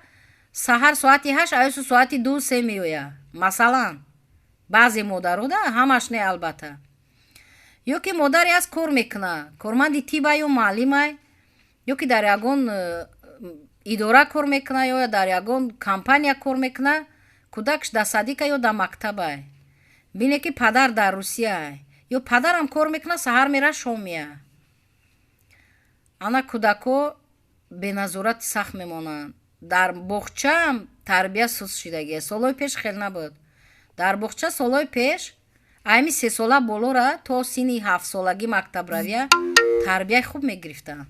саҳар соати 8 аюсу соати 2-3 меоя. Масалан, баъзе модаро да, ҳамаш не, албатта. Ё ки модаре аст, кор мекуна, корманди тиба ё муаллимай, ё ки дар ягон идора кор мекуна, ё дар ягон компания кор мекуна, кӯдакш дар садика ё дар мактабай. Бине, ки падар дар Русияй, ё падарам кор мекуна, саҳар мера, шом мея. Ана кӯдако беназорати сахт мемонанд. Дар боғчаам тарбия суст шидагия. Солҳои пеш хел набуд. Дар боғча солҳои пеш айми 3 сола болора то синни 7 солагӣ мактабравия тарбияи хуб мегирифтанд.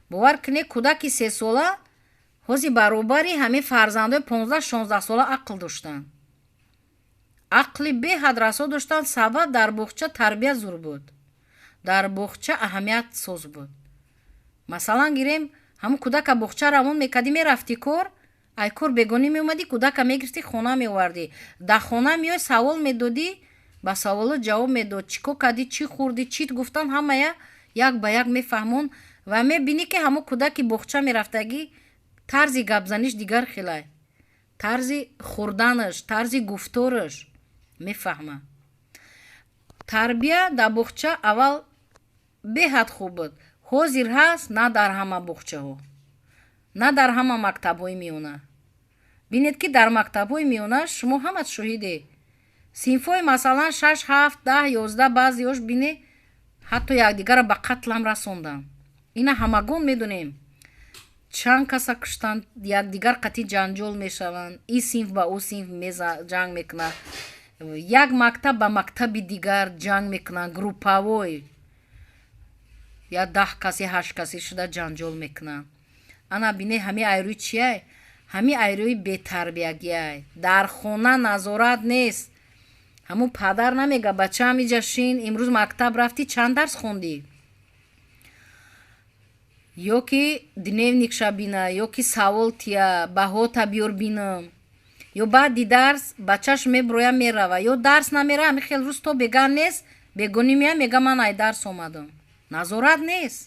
Бовар кунед, кӯдаки 3 сола ҳозир баробари ҳамин фарзандои 15-16 сола ақл доштанд, ақли беҳад расо доштанд. Сабаб, дар боғча тарбия зур буд, дар боғча аҳамият соз буд. Масалан, гирем, ҳамун кӯдака боғча равон мекардӣ, мерафтӣ кор, ай кор бегонӣ меомадӣ, кӯдака мегирифтӣ, хона меовардӣ. Дар хона меои, савол медодӣ, ба саволо ҷавоб медод: чӣ кор кардӣ, чӣ хӯрдӣ, чӣ гуфтан, ҳамая Як ба як мефаҳмон ва мебинӣ, ки ҳамон кӯдаки боғча мерафтагӣ тарзи гапзаниш дигар хелай, тарзи хӯрданаш, тарзи гуфтораш мефаҳма. Тарбия дар боғча аввал беҳад хуб буд, ҳозир ҳаст, на дар ҳама боғчаҳо, на дар ҳама мактабҳои миёна. Бинед, ки дар мактабҳои миёна шумо ҳама шоҳиде, синфҳои масалан 6, 7, 10, 11, баъзеҳош бине, ҳатто якдигарро ба қатлам расонданд. Ина ҳамагон медонем, чанд каса куштанд, якдигар қатъи ҷанҷол мешаванд, ин синф ба ӯ синф ҷанг мекунад, як мактаб ба мактаби дигар ҷанг мекунанд, групповой я 10 каси, ҳашт каси шуда ҷанҷол мекунанд. Ана бине, ҳами айрӯи чияй? Ҳами айрӯи бетарбиягиай. Дар хона назорат нест. Ҳамун падар намега: «Бачаам, иҷа шин, имрӯз мактаб рафтӣ, чанд дарс хондӣ?» Ё ки дневникша бина, ё ки савол тия, баҳота биёр бинам. Ё баъди дарс бачаш меброя, мерава, ё дарс намера, ҳами хел рӯз то бега нест, бегонӣ мея, мега: «Ман ай дарс омадам». Назорат нест.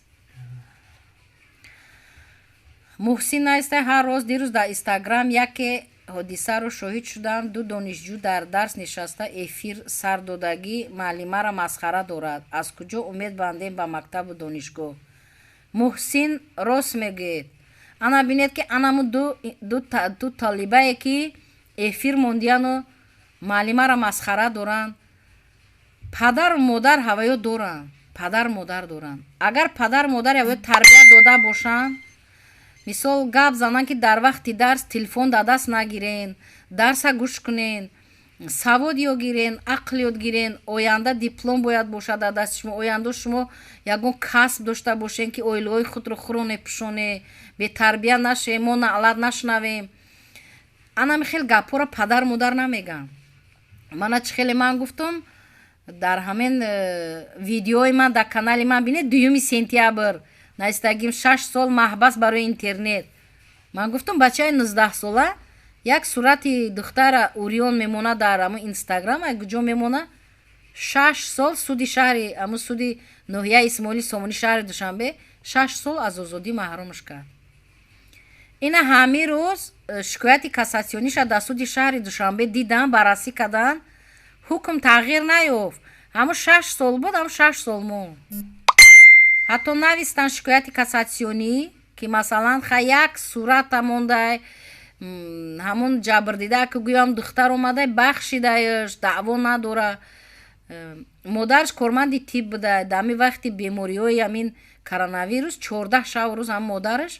Муҳсин наиста: «Ҳар роз дирӯз дар Инстаграм яке ҳодисаро шоҳид шудам. Ду донишҷӯ дар дарс нишаста, эфир сар додагӣ, муаллимаро масхара дорад. Аз куҷо умед бандем ба мактабу донишгоҳ?» Муҳсин рост мегӯед. Ана бинед, ки анаму ду толибае, ки эфир мондияну муаллимаро масхара доранд, падару модар ҳаваё доранд, падару модар доранд. Агар падару модар ҳаваё тарбият дода бошанд, мисол гап зананд, ки дар вақти дарс телефон дар даст нагирен, дарса гӯш кунен, савод ёд гирен, ақл ёд гирен, оянда диплом бояд бошад дар дасти шумо, оянда шумо ягон касб дошта бошен, ки оилаҳои худро хӯроне, пӯшоне, бетарбия нашем, мо наълат нашунавем. Анами хел гапҳоро падару модар намегӯянд. Мана чӣ хеле ман гуфтам дар ҳамин видеои ман дар канали ман, бинед, 2 сентябр наистагим: 6 сол маҳбас барои интернет. Ман гуфтам, бачаи 19-сола як сурати духтара уриён мемона дар ҳамун Инстаграм, куҷо мемона, 6 сол суди шаҳри, ҳамун суди ноҳияи Исмоили Сомонӣ, шаҳри Душанбе, 6 сол аз озодӣ маҳрумш кард. Ина ҳамин рӯз шикояти кассатсиониша дар суди шаҳри Душанбе дидан, баррасӣ карданд, ҳукм тағйир наёфт. Ҳамун 6 сол буд, ҳамун 6 сол монд. Ҳатто навистанд шикояти кассатсионӣ, ки масалан ха як сурата мондай, ҳамун ҷабрдида, ки гӯям духтар омадай, бахшидаяш, даъво надора. Модараш корманди тиб буда, дар ҳамин вақти бемориҳои ҳамин коронавирус 14 шабу рӯз ҳам модараш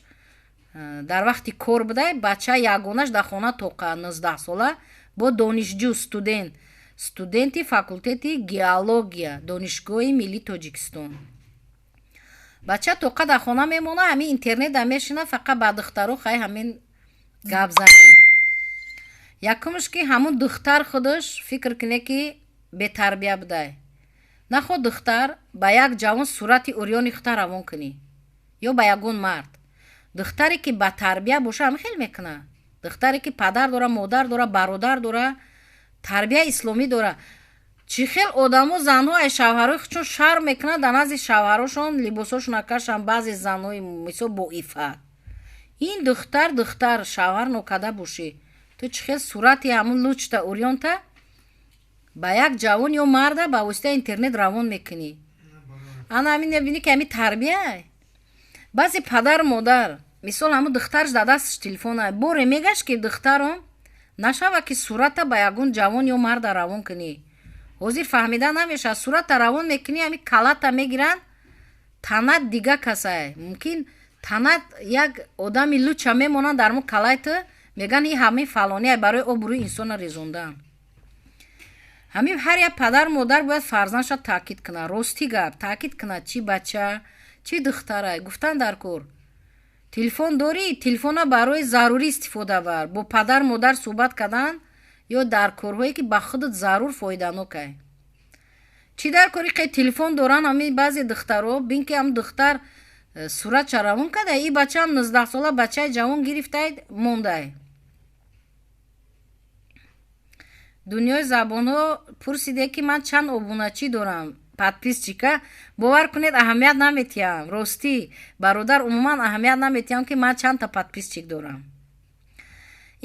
дар вақти кор будай, бача ягонаш дар хона тоқа, 19-сола, бо донишҷӯ, студент, студенти факултети геология Донишгоҳи миллии Тоҷикистон. Бача тоқа дар хона мемона, ҳамин интернетда мешина, фақат ба духтаро хай ҳамин гапзанӣ. Якумш, ки ҳамун духтар худаш фикр куне, ки бетарбия будай. Нахо духтар ба як ҷавон сурати урёни хута равон кунӣ ё ба ягон мард. Духтаре ки ба тарбия боша, ҳамин хел мекуна. Духтаре ки падар дора, модар дора, бародар дора, тарбияи исломӣ дора. Чӣ хел одамо, занҳо ай шавҳарои худшон шарм мекунанд, дар назди шавҳарошон либосҳошона кашанд, баъзе занҳои мисол боиффат. Ин духтар, духтар шавҳар нокарда бошӣ, ту чӣ хел сурати ҳамун лучта, урёнта ба як ҷавон ё марда ба воситаи интернет равон мекунӣ? Ана ҳамин мебинӣ, ки ҳамин тарбия. Баъзе падару модар, мисол, ҳамун духтараш дар дасташ телефона, боре мегашт, ки духтаром нашава, ки сурата ба ягон ҷавон ё марда равон кунӣ. Ҳозир фаҳмида намешавад. Сурата равон мекунӣ, ҳамин калата мегиранд, танат дига касай, мумкин танат як одами луча мемонанд дар мо калайта, мегӯянд ин ҳамин фалония, барои обрӯи инсона резондан. Ҳамин ҳар як падару модар бояд фарзандша таъкид кунад, ростӣ гап таъкид кунад, чӣ бача, чӣ духтара. Гуфтан дар кор: телефон дорӣ, телефона барои зарурӣ истифода бар, бо падару модар суҳбат кардан ё дар корҳое, ки ба худат зарур, фоиданокай. Чӣ дар кори ке телефон доранд ҳамин баъзе духтаро? Бин, ки ҳам духтар суратша равон карда, и бачаам 19-сола, бачаи ҷавон гирифтай, мондай. Дунёи забонҳо пурсиде, ки ман чанд обуначӣ дорам. Подписчика бовар кунед, аҳамият наметиҳам. Ростӣ, бародар, умуман аҳамият наметиҳам, ки ман чандта подписчик дорам.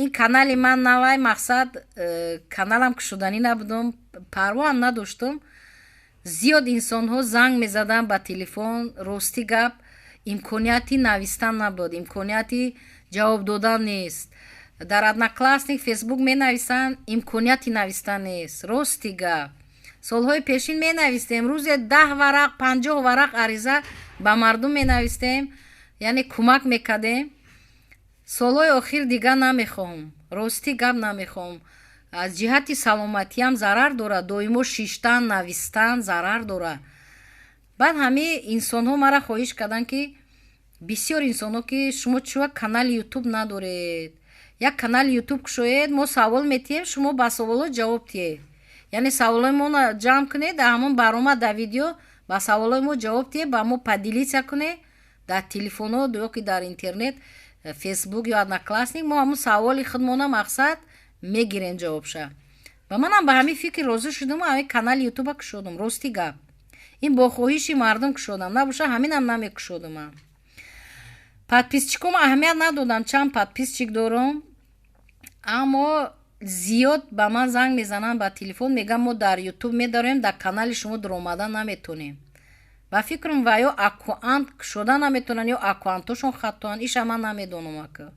Ин канали ман навай, мақсад, каналам кушоданӣ набудам, парвоам надоштам. Зиёд инсонҳо занг мезаданд ба телефон. Ростӣ гап, имконияти навистан набуд, имконияти ҷавоб додан нест. Дар Одноклассник, Фейсбук менависанд, имконияти навистан нест. Рости гап, солҳои пешин менавистем, рӯзе 10 варақ, 50 варақ ариза ба мардум менавистем, яъне кӯмак мекардем. Солҳои охир дига намехоҳам, ростӣ гап, намехоҳам. Аз ҷиҳати саломатиам зарар дорад, доимо шиштан, навистан зарар дорад. Баъд ҳамаи инсонҳо мара хоҳиш карданд, ки бисёр инсонҳо, ки шумо чӯа канали Ютуб надоред, як канали Ютуб кушоед, мо савол метиҳем, шумо ба саволҳо ҷавоб диҳед, яъне саволҳои моро ҷамъ кунед, дар ҳамон баромад, дар видео ба саволҳои мо ҷавоб диҳед, ба мо поделиться кунед дар телефонҳо ё ки дар интернет, Фейсбук ё Одноклассник, мо ҳамон саволи худмона, мақсад, мегирем ҷавобша. Ва манам ба ҳамин фикр розӣ шудаму ҳамин канали Ютуба кушодам. Рости гап, ин бо хоҳиши мардум кушодам, набоша, ҳаминам намекушодам. Подписчиком аҳамият надодам, чанд подписчик дорам, аммо зиёд ба ман занг мезананд ба телефон, мегӯянд, мо дар Ютуб медорем, дар канали шумо дуромада наметонем. Ба фикрам, ва ё аккаунт кушода наметонанд, ё аккаунтошон хатоанд, иша ман намедонам ака.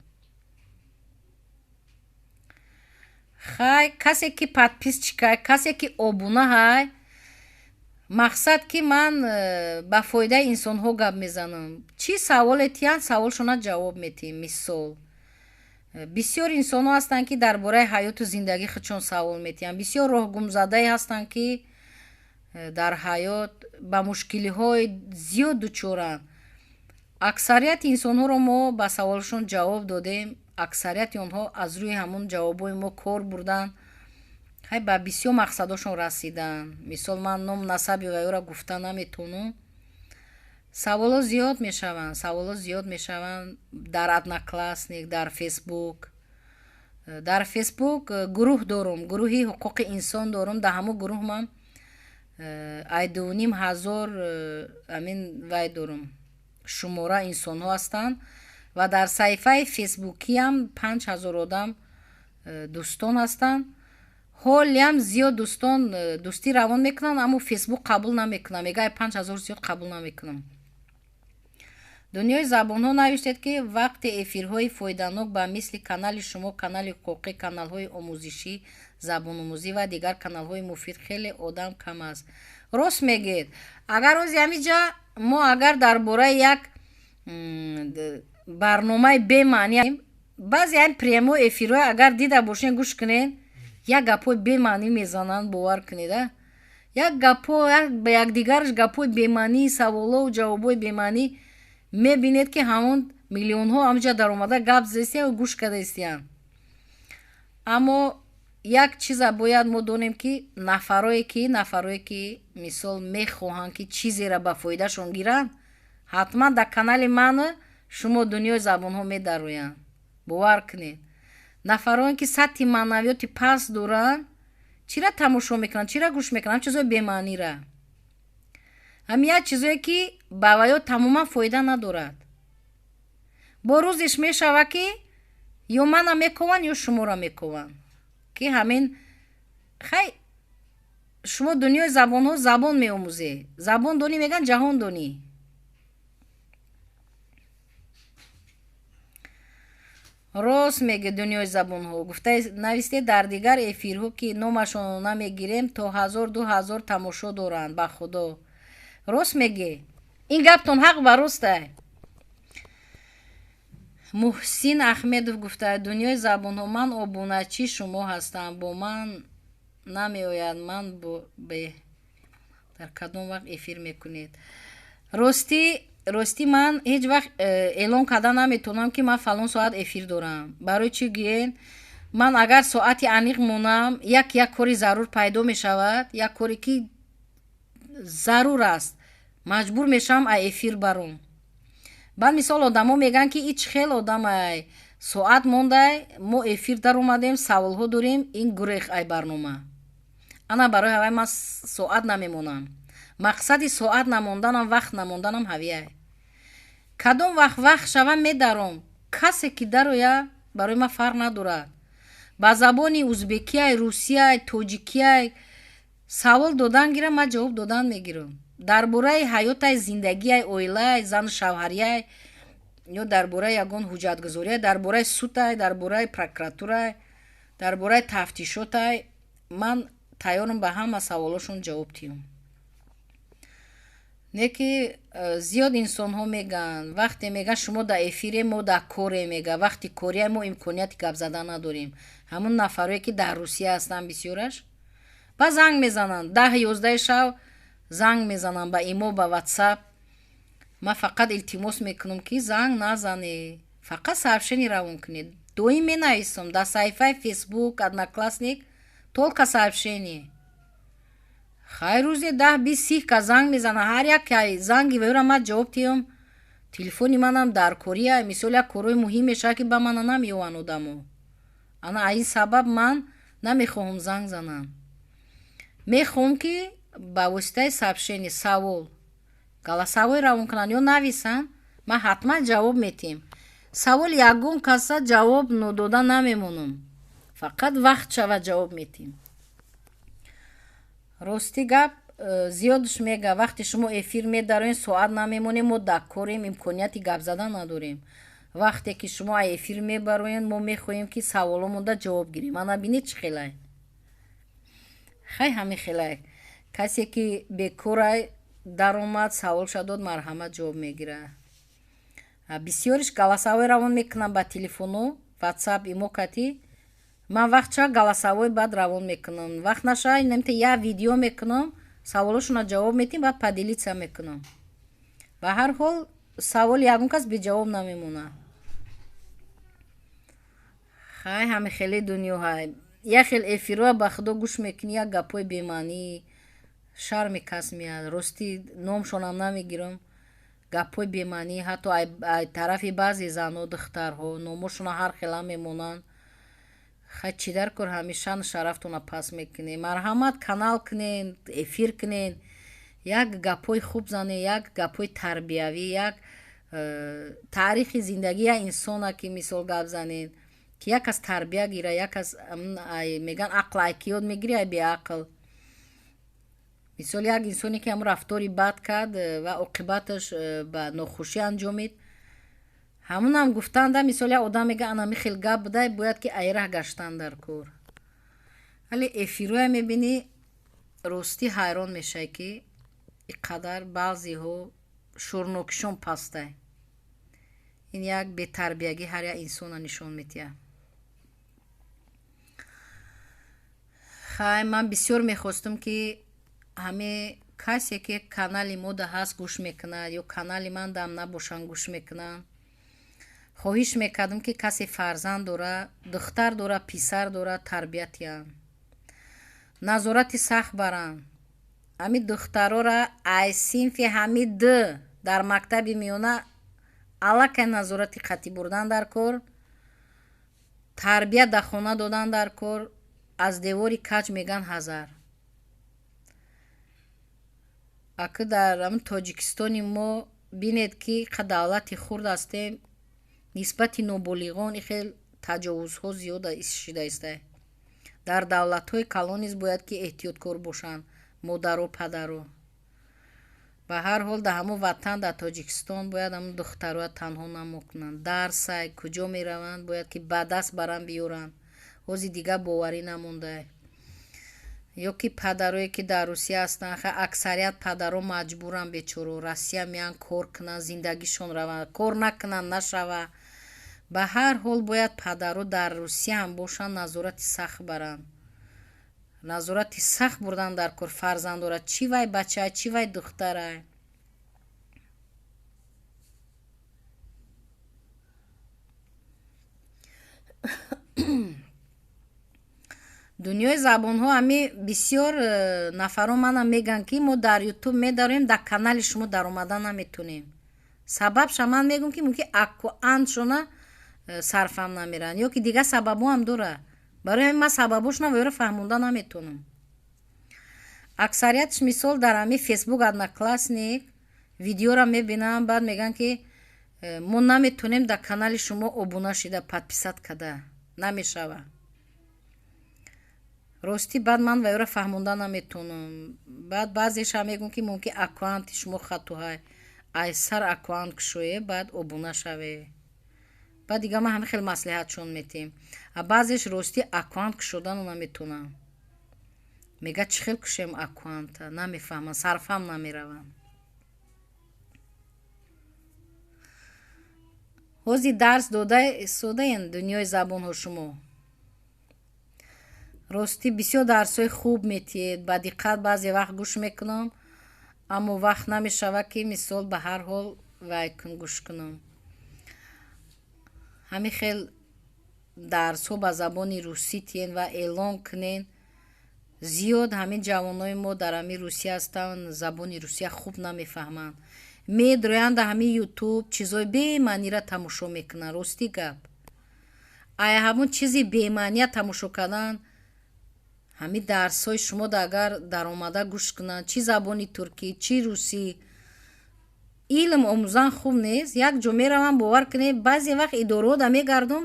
Хай, касе ки подписчикай, касе ки обуна ҳай, мақсад, ки ман ба фоидаи инсонҳо гап мезанам. Чӣ саволе тиҳанд, саволшона ҷавоб метиҳем. Мисол, бисёр инсонҳо ҳастанд, ки дар бораи ҳаёту зиндагии худшон савол метиҳанд, бисёр роҳгумзадае ҳастанд, ки дар ҳаёт ба мушкилиҳои зиёд дучоранд. Аксарияти инсонҳоро мо ба саволшон ҷавоб додем, аксарияти онҳо аз рӯи ҳамон ҷавобҳои мо кор бурданд, ҳай, ба бисёр мақсадошон расиданд. Мисол, ман ном насаби вайёра гуфта наметавонам. Саволҳо зиёд мешаванд, саволҳо зиёд мешаванд дар Одноклассник, дар Фейсбук. Дар Фейсбук гурӯҳ дорум, гурӯҳи ҳуқуқи инсон дорум. Дар ҳамон гурӯҳ ман ай 2500 амин вай дорум, шумора инсонҳо ҳастанд, ва дар саҳифаи фейсбукиам 5000 одам дӯстон ҳастанд. Ҳолиам зиёд дӯстон дӯстӣ равон мекунанд, аммо Фейсбук қабул намекунам, мега 5000 зиёд қабул намекунам. Дунёи забонҳо навиштед, ки вақти эфирҳои фоиданок ба мисли канали шумо, канали ҳуқуқӣ, каналҳои омӯзишӣ, забономӯзӣ ва дигар каналҳои муфид хеле одам кам аст. Рост мегӯед. Агар ози ҳамиҷа мо агар дар бораи як барномаи бемаъни, баъзе ҳам прямой эфирҳо агар дида бошед, гӯш кунед, як гапҳои бемаънӣ мезананд, бовар кунед, а як гапҳо ба якдигараш, гапҳои бемаънӣ, саволову ҷавобҳои бемаънӣ. Мебинед, ки ҳамон миллионҳо ҳамҷа даромада гап зестиян, гӯш карда истиянд. Аммо як чиза бояд мо донем, ки нафарое ки мисол мехоҳанд, ки чизеро ба фоидашон гиранд, ҳатман дар канали ман шумо, Дунёи забонҳо, медароянд. Бовар кунед, нафароне ки сатҳи маънавиёти паст доранд, чира тамошо мекунанд, чира гӯш мекунанд? Чизои бемаънира, ҳамин як чизое, ки ба ваё тамоман фоида надорад. Бо рӯзеш мешава, ки ё мана мекованд, ё шуморо мекованд, ки ҳамин хай, шумо Дунёи забонҳо забон меомӯзед, забон донӣ, мегӯянд, ҷаҳон донӣ. Рост мегӯ, Дунёи забонҳо. Гуфта навистед, дар дигар эфирҳо, ки номашонро намегирем, то 1000, 2000 тамошо доранд. Ба худо, рост мегӯ, ин гаптон ҳақ ба ростай. Муҳсин Ахмедов гуфта: Дунёи забонҳо, ман обуначи шумо ҳастам, бо ман намеояд, ман дар кадом вақт эфир мекунед? Ростӣ, ман ҳеҷ вақт эълон карда наметавонам, ки ман фалон соат эфир дорам. Барои чӣ гӯен? Ман агар соати аниқ монам, як кори зарур пайдо мешавад, як коре ки зарур аст, маҷбур мешавам а эфир баром. Баъд, мисол, одамо мегӯянд, ки ич хел одамай, соат мондай, мо эфир даромадем, саволҳо дорем, ин гурех ай барнома. Ана барои ҳавай ман соат намемонам. Мақсади соат намонданам, вақт намонданам ҳавияй. Кадом вақт вақт шава медаром. Касе ки дароя, барои ман фарқ надорад. Ба забони узбекияй, русияй, тоҷикияй савол додан гирам, ман ҷавоб додан мегирам. Дар бораи ҳаётай, зиндагиай, оилай, зану шавҳарияй ё дар бораи ягон ҳуҷҷатгузориай, дар бораи судай, дар бораи прокуратурай, дар бораи тафтишотай, ман тайёрам ба ҳама саволошон ҷавоб диҳам. Не ки зиёд инсонҳо мегӯянд, вақте мегӯянд шумо дар эфире, мо дар коре, мега, вақти кория мо имконияти гап задан надорем. Ҳамун нафарое ки дар Русия ҳастанд бисёраш, ба занг мезананд, 10-11 шав занг мезананд ба имо, ба ватсап. Ман фақат илтимос мекунам, ки занг назанед, фақат сообщение равон кунед. Доим менависам дар саҳифаи Фейсбук, Одноклассник, только сообщение. Хай, рӯзе 10, 20, 30 ка занг мезанам, ҳар як занги вайро ман ҷавоб диҳам. Телефони манам дар кория, мисол як корҳои муҳим мешавад, ки ба мана намеёванд одамо. Ана аз ин сабаб ман намехоҳам занг занам. Мехоҳам, ки ба воситаи сообщение, савол, голосовой равон кунанд ё нависанд, ман ҳатман ҷавоб метиҳем. Саволи ягон каса ҷавоб нодода намемонам. Фақат вақт шава ҷавоб метиҳем. Рости гап, зиёдш мега, вақте шумо эфир медароен, соат намемонем, мо дар корем, имконияти гап задан надорем. Вақте ки шумо эфир мебароен, мо мехоҳем, ки саволомонда ҷавоб гирем. Ана бинед, чӣ хелай. Хай, ҳамин хелай. Касе ки бекорай даромад, саволша дод, марҳамат, ҷавоб мегирад. Бисёриш голосовой равон мекунам ба телефону, ватсап, имо кати. Ман вақт шава голосовой баъд равон мекунам. Вақт нашава, намта як видео мекунам, саволошонро ҷавоб метиҳем, баъд поделиться мекунам. Ба ҳар ҳол саволи ягон кас беҷавоб намемонад. Хай, ҳами хеле дунёҳай. Як хел эфирҳоя ба худо гӯш мекунӣ, як гапҳои бемаънӣ, шарми кас меяд. Ростӣ номшонам намегирам. Гапҳои бемаънӣ ҳатто ай тарафи баъзе занҳо, духтарҳо, номошона ҳар хела мемонанд. Хай, чӣ дар кор ҳамин шаъну шарафтона пас мекунед? Марҳамат, канал кунед, эфир кунед, як гапҳои хуб занед, як гапҳои тарбиявӣ, як таърихи зиндагии як инсона ки мисол гап занед, ки як кас тарбия гира, як кас мегӯянд ақл ай ки ёд мегирӣ, ай беақл. Мисол як инсоне ки ҳамун рафтори бад кард ва оқибаташ ба нохушӣ анҷомид, ҳамунам гуфтанда, мисол як одам мега, ана хел гап будай, бояд ки айраҳ гаштан дар кор. Вале эфирҳоя мебинӣ, ростӣ ҳайрон мешавӣ, ки ин қадар баъзеҳо шӯрнокишон пастай. Ин як бетарбиягӣ ҳар як инсона нишон медиҳад. Хай, ман бисёр мехостам, ки ҳаме касе ки канали мода ҳаст гӯш мекунад ё канали ман дам набошанд гӯш мекунанд, хоҳиш мекардам, ки касе фарзанд дора, духтар дора, писар дора, тарбия диҳанд, назорати сахт баранд. Ҳамин духтарора ай синфи ҳами д дар мактаби миёна аллакай назорати қатъӣ бурдан дар кор, тарбия дар хона додан дар кор, аз девори каҷ меган ҳазар. Аки дар ҳамин Тоҷикистони мо бинед, ки қа давлати хурд ҳастем, нисбати ноболиғон ин хел таҷовузҳо зиёд шида истай. Дар давлатҳои калон низ бояд ки эҳтиёткор бошанд модару падару. Ба ҳар ҳол дар ҳамон ватан, дар Тоҷикистон, бояд ҳамон духтароя танҳо намокунанд. Дарсай куҷо мераванд, бояд ки ба даст баранд биёранд. Ҳози дигар боварӣ намондай. Ё ки падарое ки дар Русия ҳастанд, хай, аксарият падаро маҷбуранд, бечоро, Россия меянд кор кунанд, зиндагишон раванд, кор накунанд нашава. Ба ҳар ҳол бояд падаро дар Русия ҳам бошанд, назорати сахт баранд. Назорати сахт бурдан дар кор фарзандора, чӣ вай бачаа, чӣ вай духтарай. Дунёи забонҳо, ҳами бисёр нафарон манам мегӯянд, ки мо дар Ютуб медароем, дар канали шумо даромада наметонем. Сабабша ман мегӯям, ки мумкин аккуантшона сарфам намеранд ё ки дигар сабабҳо ҳам дорад. Барои ҳамин ман сабабҳошонам вайро фаҳмонда наметонам. Аксариятш мисол дар ҳамин Фейсбук, Одноклассник видеоро мебинам, баъд мегӯянд, ки мо наметонем дар канали шумо обуна шида, подписать када намешава. Ростӣ, баъд ман вайёро фаҳмонда наметонам. Баъд баъзеша мегӯм, ки мумкин аккаунти шумо хатоҳай, ай сар аккаунт кушое, баъд обуна шаве. Баъд дига ман ҳамин хел маслиҳатшон метиҳем. А баъзеш, ростӣ, аккаунт кушодану наметонам, мега, чӣ хел кушем аккаунта, намефаҳмам, сарфаҳм намеравам. Ҳозир дарс дода истодаен дунёи забонҳо. Шумо, ростӣ, бисёр дарсҳои хуб метиҳед, ба диққат баъзе вақт гӯш мекунам, аммо вақт намешавад, ки мисол ба ҳар ҳол вай кун, гӯш кунам. Ҳамин хел дарсҳо ба забони русӣ тиҳен ва эълон кунен зиёд. Ҳамин ҷавонои мо дар ҳамин Русия ҳастанд, забони русия хуб намефаҳманд, медроянд дар ҳамин Ютуб, чизои бемаънира тамошо мекунанд. Ростӣ гап, ай ҳамон чизи бемаъния тамошо кардан, ҳамин дарсҳои шумо агар даромада гӯш кунанд, чӣ забони туркӣ, чӣ русӣ, илм омӯзан хуб нест? Як ҷо меравам, бовар кунед, баъзе вақт идораҳода мегардам,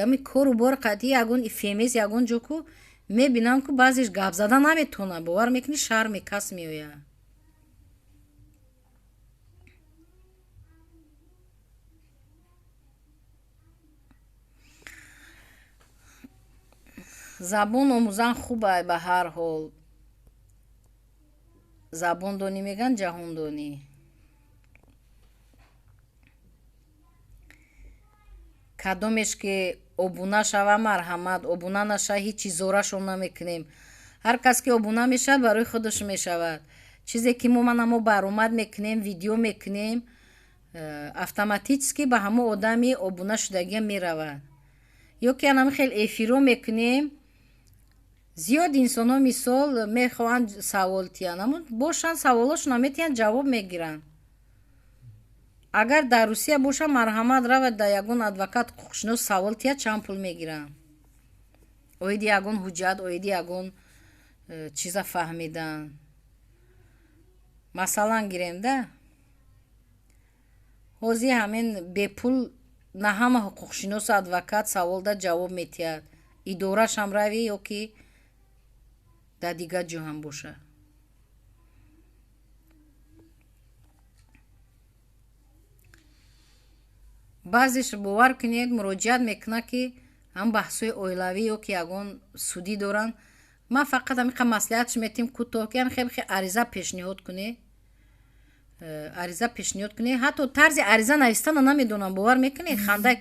ҳамин кору бор қатъи ягон ФМС, ягон ҷо ку мебинам, ку баъзеш гап зада наметавонад. Бовар мекунӣ, шарме кас меояд. Забон омӯзан хубай ба ҳар ҳол. Забондонӣ, мегӯянд, ҷаҳондонӣ. Кадомеш ки обуна шава, марҳамат, обуна наша, ҳеҷ чиз зорашон намекунем. Ҳар кас ки обуна мешавад, барои худаш мешавад. Чизе ки мо, мана, мо баромад мекунем, видео мекунем, автоматически ба ҳамон одами обуна шудагия меравад. Ё ки анами хел эфиро мекунем, зиёд инсонҳо, мисол, мехоҳанд савол тиҳанд, аммо бошанд, саволошонро метиҳанд, ҷавоб мегиранд. Агар дар Русия боша, марҳамат, равад дар ягон адвокат, ҳуқуқшинос савол тиҳад, чанд пул мегиранд оиди ягон ҳуҷҷат, оиди ягон чиза фаҳмидан. Масалан гирем да, ҳозир ҳамин бепул на ҳама ҳуқуқшиносу адвокат савол да ҷавоб метиҳад. Идорашам равӣ ё ки дар дигар ҷо ҳам боша. Баъзеш, бовар кунед, муроҷиат мекунад, ки ҳам баҳсҳои оилавӣ ё ки ягон судӣ доранд. Ман фақат ҳамиқа маслиҳатш метиҳем кӯтоҳ, ки ҳам хел ариза пешниҳод кунед, ариза пешниҳод кунед. Ҳатто тарзи ариза навистана намедонам, бовар мекунед, хандаи,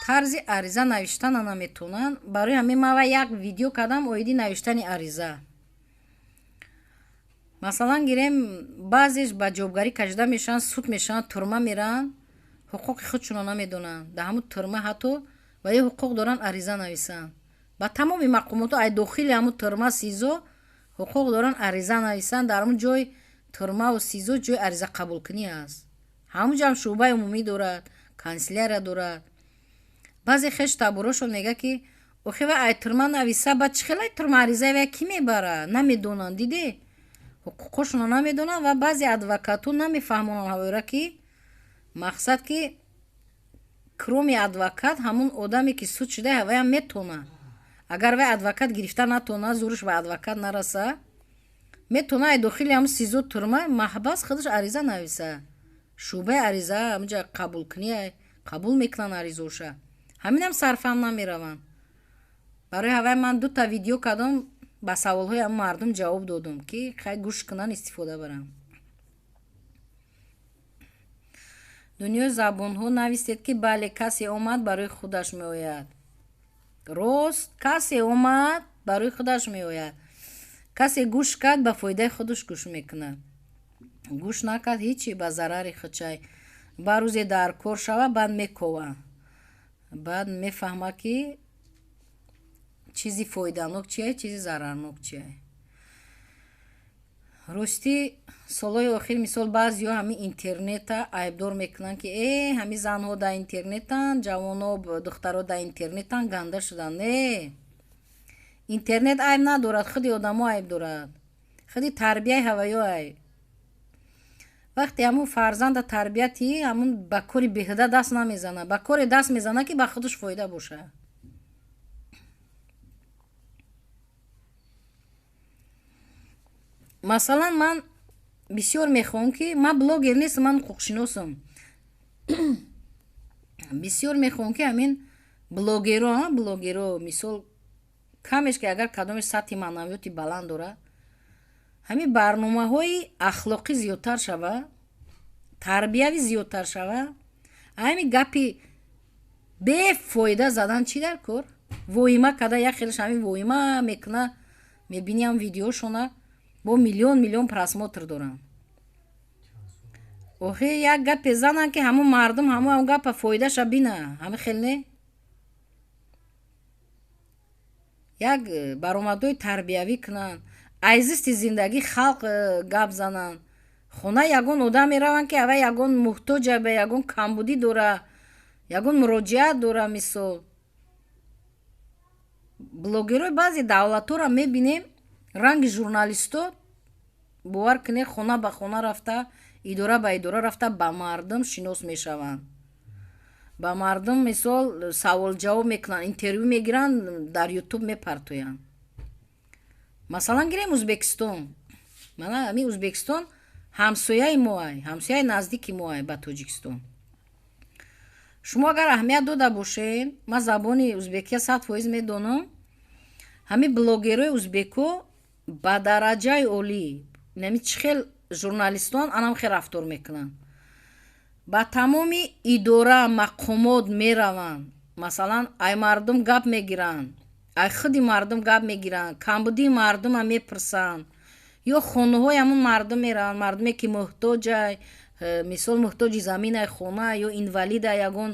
тарзи ариза навиштана наметавонанд. Барои ҳамин ман як видео кардам оиди навиштани ариза. Масалан гирем, баъзеш ба ҷавобгарӣ кашида мешаванд, суд мешаванд, турма мераванд, ҳуқуқи худшонро намедонанд. Дар ҳамун турма ҳатто ва ё ҳуқуқ доранд ариза нависанд ба тамоми мақомотҳо. Ай дохили ҳамун турма, СИЗО ҳуқуқ доранд ариза нависанд. Дар ҳамун ҷои турмаву СИЗО ҷои ариза қабулкунӣ аст, ҳамун ҷоам шӯъбаи умумӣ дорад, канселярия дорад. Баъзе хеш таборошон мегӯяд, ки охи ва ай турма нависа, баъд чӣ хел ай турма аризаи вая кӣ мебарад? Намедонанд, диде, ҳуқуқҳошонро намедонанд. Ва баъзе адвокатҳо намефаҳмонанд ҳавоира, ки мақсад, ки кроме адвокат ҳамун одаме ки суд шуда, ҳаваям метонад. Агар вай адвокат гирифта натонад, зӯраш ба адвокат нараса, метавонад ай дохили ҳамун СИЗО, турма, маҳбас худаш ариза нависа. Шӯъбаи ариза ҳамунҷа қабулкунӣ, қабул мекунанд аризоша. Ҳаминам сарфаҳм намераванд. Барои ҳавай ман дута видео кардам, ба саволҳои ҳамун мардум ҷавоб додум, ки хай гӯш кунанд, истифода баранд. Дунёи забонҳо нависед, ки бале, касе омад, барои худаш меояд. Рост, касе омад, барои худаш меояд. Касе гӯш кард, ба фоидаи худаш гӯш мекунад, гӯш накард, ҳечи, ба зарари худшай. Ба рӯзе дар кор шава, баъд мекова, баъд мефаҳма, ки чизи фоиданок чие, чизи зарарнок чие. Ростӣ, солҳои охир, мисол, баъзеҳо ҳамин интернета айбдор мекунанд, ки ҳамин занҳо дар интернетанд, ҷавоно, духтаро дар интернетанд, ганда шуданд. Не. Интернет айб надорад, худи одамо айб дорад, худи тарбияи ҳаваё айб. Вақте ҳамун фарзанда тарбияти, ҳамун ба кори беҳуда даст намезана, ба коре даст мезана, ки ба худаш фоида бошад. Масалан, ман бисёр мехоҳам, ки ман блогер нестам, ман ҳуқуқшиносам. Бисёр мехоҳам, ки ҳамин блогеро, мисол, камеш ки агар кадомеш сатҳи маънавиёти баланд дорад, ҳамин барномаҳои ахлоқӣ зиёдтар шава, тарбиявӣ зиёдтар шава. Ҳамин гапи бефоида задан чӣ дар кор? Воҳима карда, як хелеш ҳамин воҳима мекуна, мебини ҳам видеошона бо миллион миллион просмотр доранд. Охи як гапе зананд, ки ҳамун мардум ҳамун гапа фоидаша бина. Ҳамин хел не? Як баромадҳои тарбиявӣ кунанд, айзисти зиндагӣ халқ гап зананд. Хона ягон одам мераванд, ки ава ягон муҳтоҷа, ба ягон камбудӣ дора, ягон муроҷиат дора. Мисол, блогерҳои баъзе давлатҳоро мебинем, ранги журналисто, бовар кунед, хона ба хона рафта, идора ба идора рафта, ба мардум шинос мешаванд, ба мардум, мисол, савол-ҷавоб мекунанд, интервю мегиранд, дар Ютуб мепартоянд. Масалан, гирем Ӯзбекистон. Мана ҳамин Ӯзбекистон ҳамсояи моай, ҳамсояи наздики моай ба Тоҷикистон. Шумо агар аҳамият дода бошед, ман забони ӯзбекия 100% медонам, ҳамин блогерҳои ӯзбеко ба дараҷаи олӣ, нами чӣ хел журналистон, анам хел рафтор мекунанд. Ба тамоми идора, мақомот мераванд, масалан, ай мардум гап мегиранд, ай худи мардум гап мегиранд, камбудии мардума мепурсанд, ё хонаҳои ҳамун мардум мераванд, мардуме ки муҳтоҷай, мисол, муҳтоҷи заминай, хона ё инвалида, ягон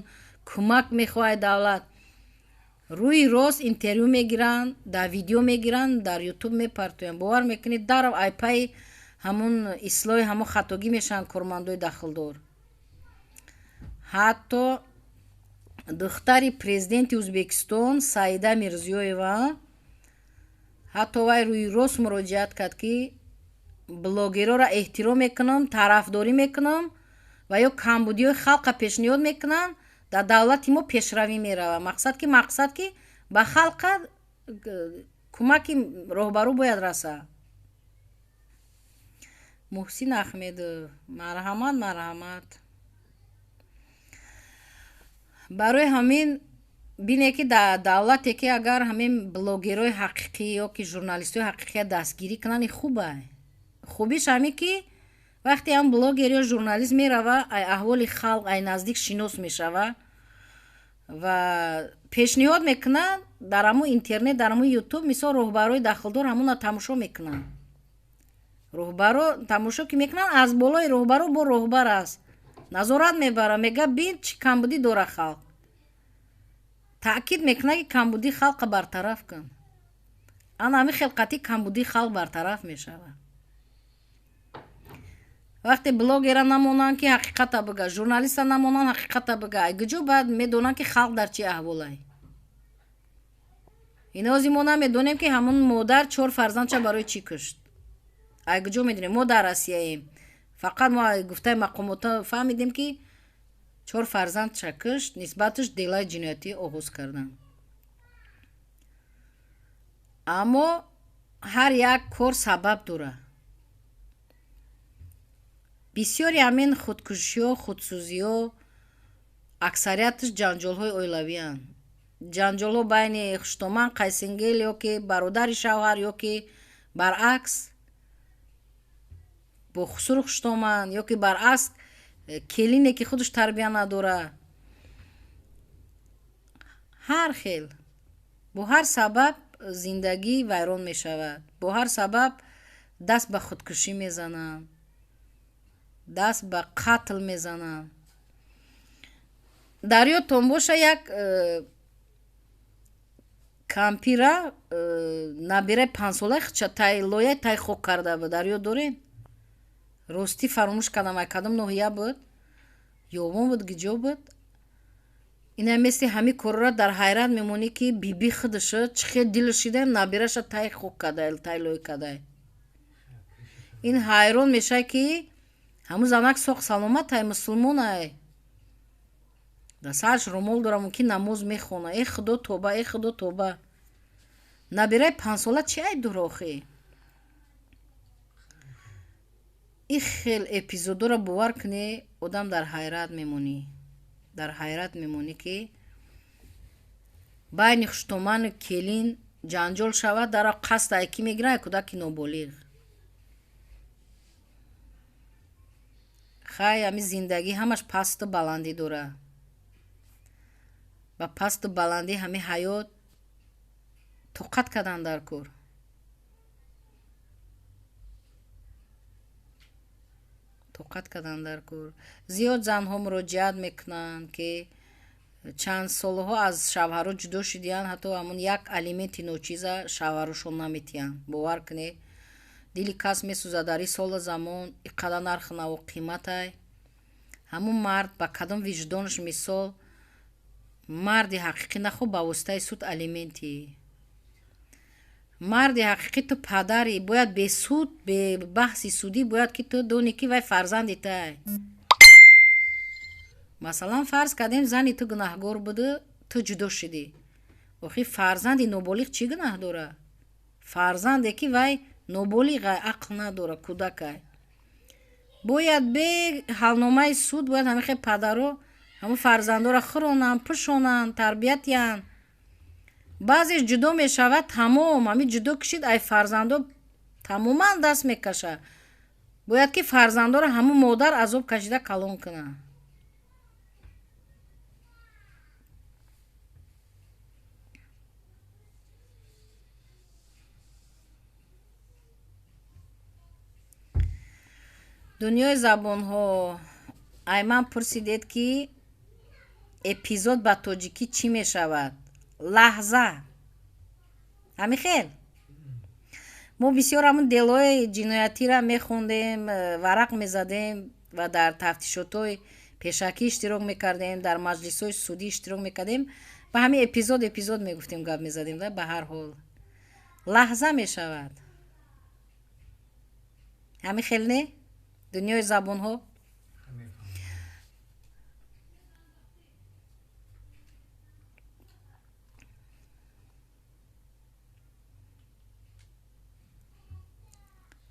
кӯмак мехоҳад давлат, рӯи рост интервю мегиранд, дар видео мегиранд, дар Ютуб мепартоянд. Бовар мекунед, дарав ай пайи ҳамун ислоҳи ҳамун хатогӣ мешаванд кормандои дахлдор. Ҳатто духтари президенти Ӯзбекистон Саида Мирзиёева, ҳатто вай рӯи рост муроҷиат кард, ки блогерҳоро эҳтиром мекунам, тарафдорӣ мекунам ва ё камбудиҳои халқа пешниҳод мекунанд, дар давлати мо пешравӣ меравад. Мақсад ки ба халқа кӯмаки роҳбару бояд расад. Муҳсин Ахмедов, марҳамат, марҳамат. Барои ҳамин бине, ки дар давлате ки агар ҳамин блогерҳои ҳақиқӣ ё ки журналистҳои ҳақиқия дастгирӣ кунанд, хуба. Хубиш ҳамин, ки вақте ҳам блогер ё журналист мерава, ай аҳволи халқ ай наздик шинос мешава ва пешниҳод мекунад дар ҳамун интернет, дар ҳамун Ютуб, мисол, роҳбарои дахлдор ҳамуна тамошо мекунанд. Роҳбаро тамошо ки мекунанд, аз болои роҳбаро бо роҳбар аст, назорат мебарад, мега: «Бин, чӣ камбудӣ дора халқ». Таъкид мекунад, ки камбудии халқа бартараф кун. Ана ҳамин хел қатъи камбудии халқ бартараф мешавад. Вақте блогера намонанд, ки ҳақиқата бига, журналиста намонанд, ҳақиқата бига, ай куҷо баъд медонанд, ки халқ дар чӣ аҳволай? Инози мо намедонем, ки ҳамун модар чор фарзандча барои чӣ кушт. Ай куҷо медонем? Мо дар Россияем. Фақат мо гуфтаи мақомота фаҳмидем, ки чор фарзандча кушт, нисбаташ делаи ҷиноятӣ оғоз карданд. Аммо ҳар як кор сабаб дорад. Бисёри ҳамин худкушиҳо, худсӯзиҳо, аксарияташ ҷанҷолҳои оилавианд, ҷанҷолҳо байни хуштоман, қайсингел ё ки бародари шавҳар, ё ки баръакс бо хусуру хуштоман, ё ки баръакс келине, ки худаш тарбия надорад. Ҳар хел, бо ҳар сабаб зиндагӣ вайрон мешавад, бо ҳар сабаб даст ба худкушӣ мезананд, даст ба қатл мезананд. Дар ёдтон боша, як кампира набираи 5-солаи худша тай лояи тай хок карда буд. Дар ёд доред? Ростӣ, фаромӯш кардам, ай кадом ноҳия буд, Ёвон буд, гиҷо буд. Ина мисли ҳамин корро дар ҳайрат мемонӣ, ки биби худаша чӣ хел дил шида набираша тай хок кадай, тай лой кадай. Ин ҳайрон мешавад, ки ҳамун занак соқ саломатай, мусулмонай, дар сараш румол дора, мумкин намоз мехона. Э худо тоба, э худо тоба. Набираи панҷсола чӣ айб дора охи? Ин хел эпизодоро бовар кунӣ, одам дар ҳайрат мемонӣ, дар ҳайрат мемонӣ, ки байни хуштоману келин ҷанҷол шавад, даро қасд ай кӣ мегирад? Ай кӯдаки ноболиғ. Хай, ҳамин зиндагӣ ҳамаш пасту баландӣ дора. Ба пасту баландӣ ҳамин ҳаёт тоқат кардан дар кор. Тоқат кардан дар кор. Зиёд занҳо муроҷиат мекунанд, ки чанд солҳо аз шавҳаро ҷудо шудиянд, ҳатто ҳамун як алименти ночиза шавҳарошон наметиҳанд. Бовар кунед, дили кас месӯзад, дар ин сола замон ин қадар нархи наво қиматай. Ҳамун мард ба кадом виҷдонаш, мисол, марди ҳақиқӣ нахо ба воситаи суд алименти. Марди ҳақиқӣ ту падари, бояд бесуд, бе баҳси судӣ бояд ки ту донӣ, ки вай фарзанди тай. Масалан, фарз кардем, зани ту гунаҳгор буду, ту ҷудо шудӣ. Охи фарзанди ноболиғ чӣ гунаҳ дора? Фарзанде ки вай ноболиғай, ақл надора, кӯдакай. Бояд бе ҳалномаи суд бояд ҳамин хел падаро ҳамун фарзандоро хӯронанд, пӯшонанд, тарбият диҳанд. Баъзеш ҷудо мешавад, тамом, ҳамин ҷудо кишид, ай фарзандо тамоман даст мекашад. Бояд ки фарзандоро ҳамун модар азоб кашида калон кунад. Дунёи забонҳо. Ай ман пурсидед, ки эпизод ба тоҷикӣ чӣ мешавад? Лаҳза. Ҳамин хел? Мо бисёр ҳамун делои ҷиноятиро мехондем, варақ мезадем ва дар тафтишотҳои пешакӣ иштирок мекардем, дар маҷлисҳои судӣ иштирок мекардем. Ба ҳамин эпизод эпизод мегуфтем, гап мезадем, да, ба ҳар ҳол. Лаҳза мешавад. Ҳамин хел не? Дунёи забонҳо.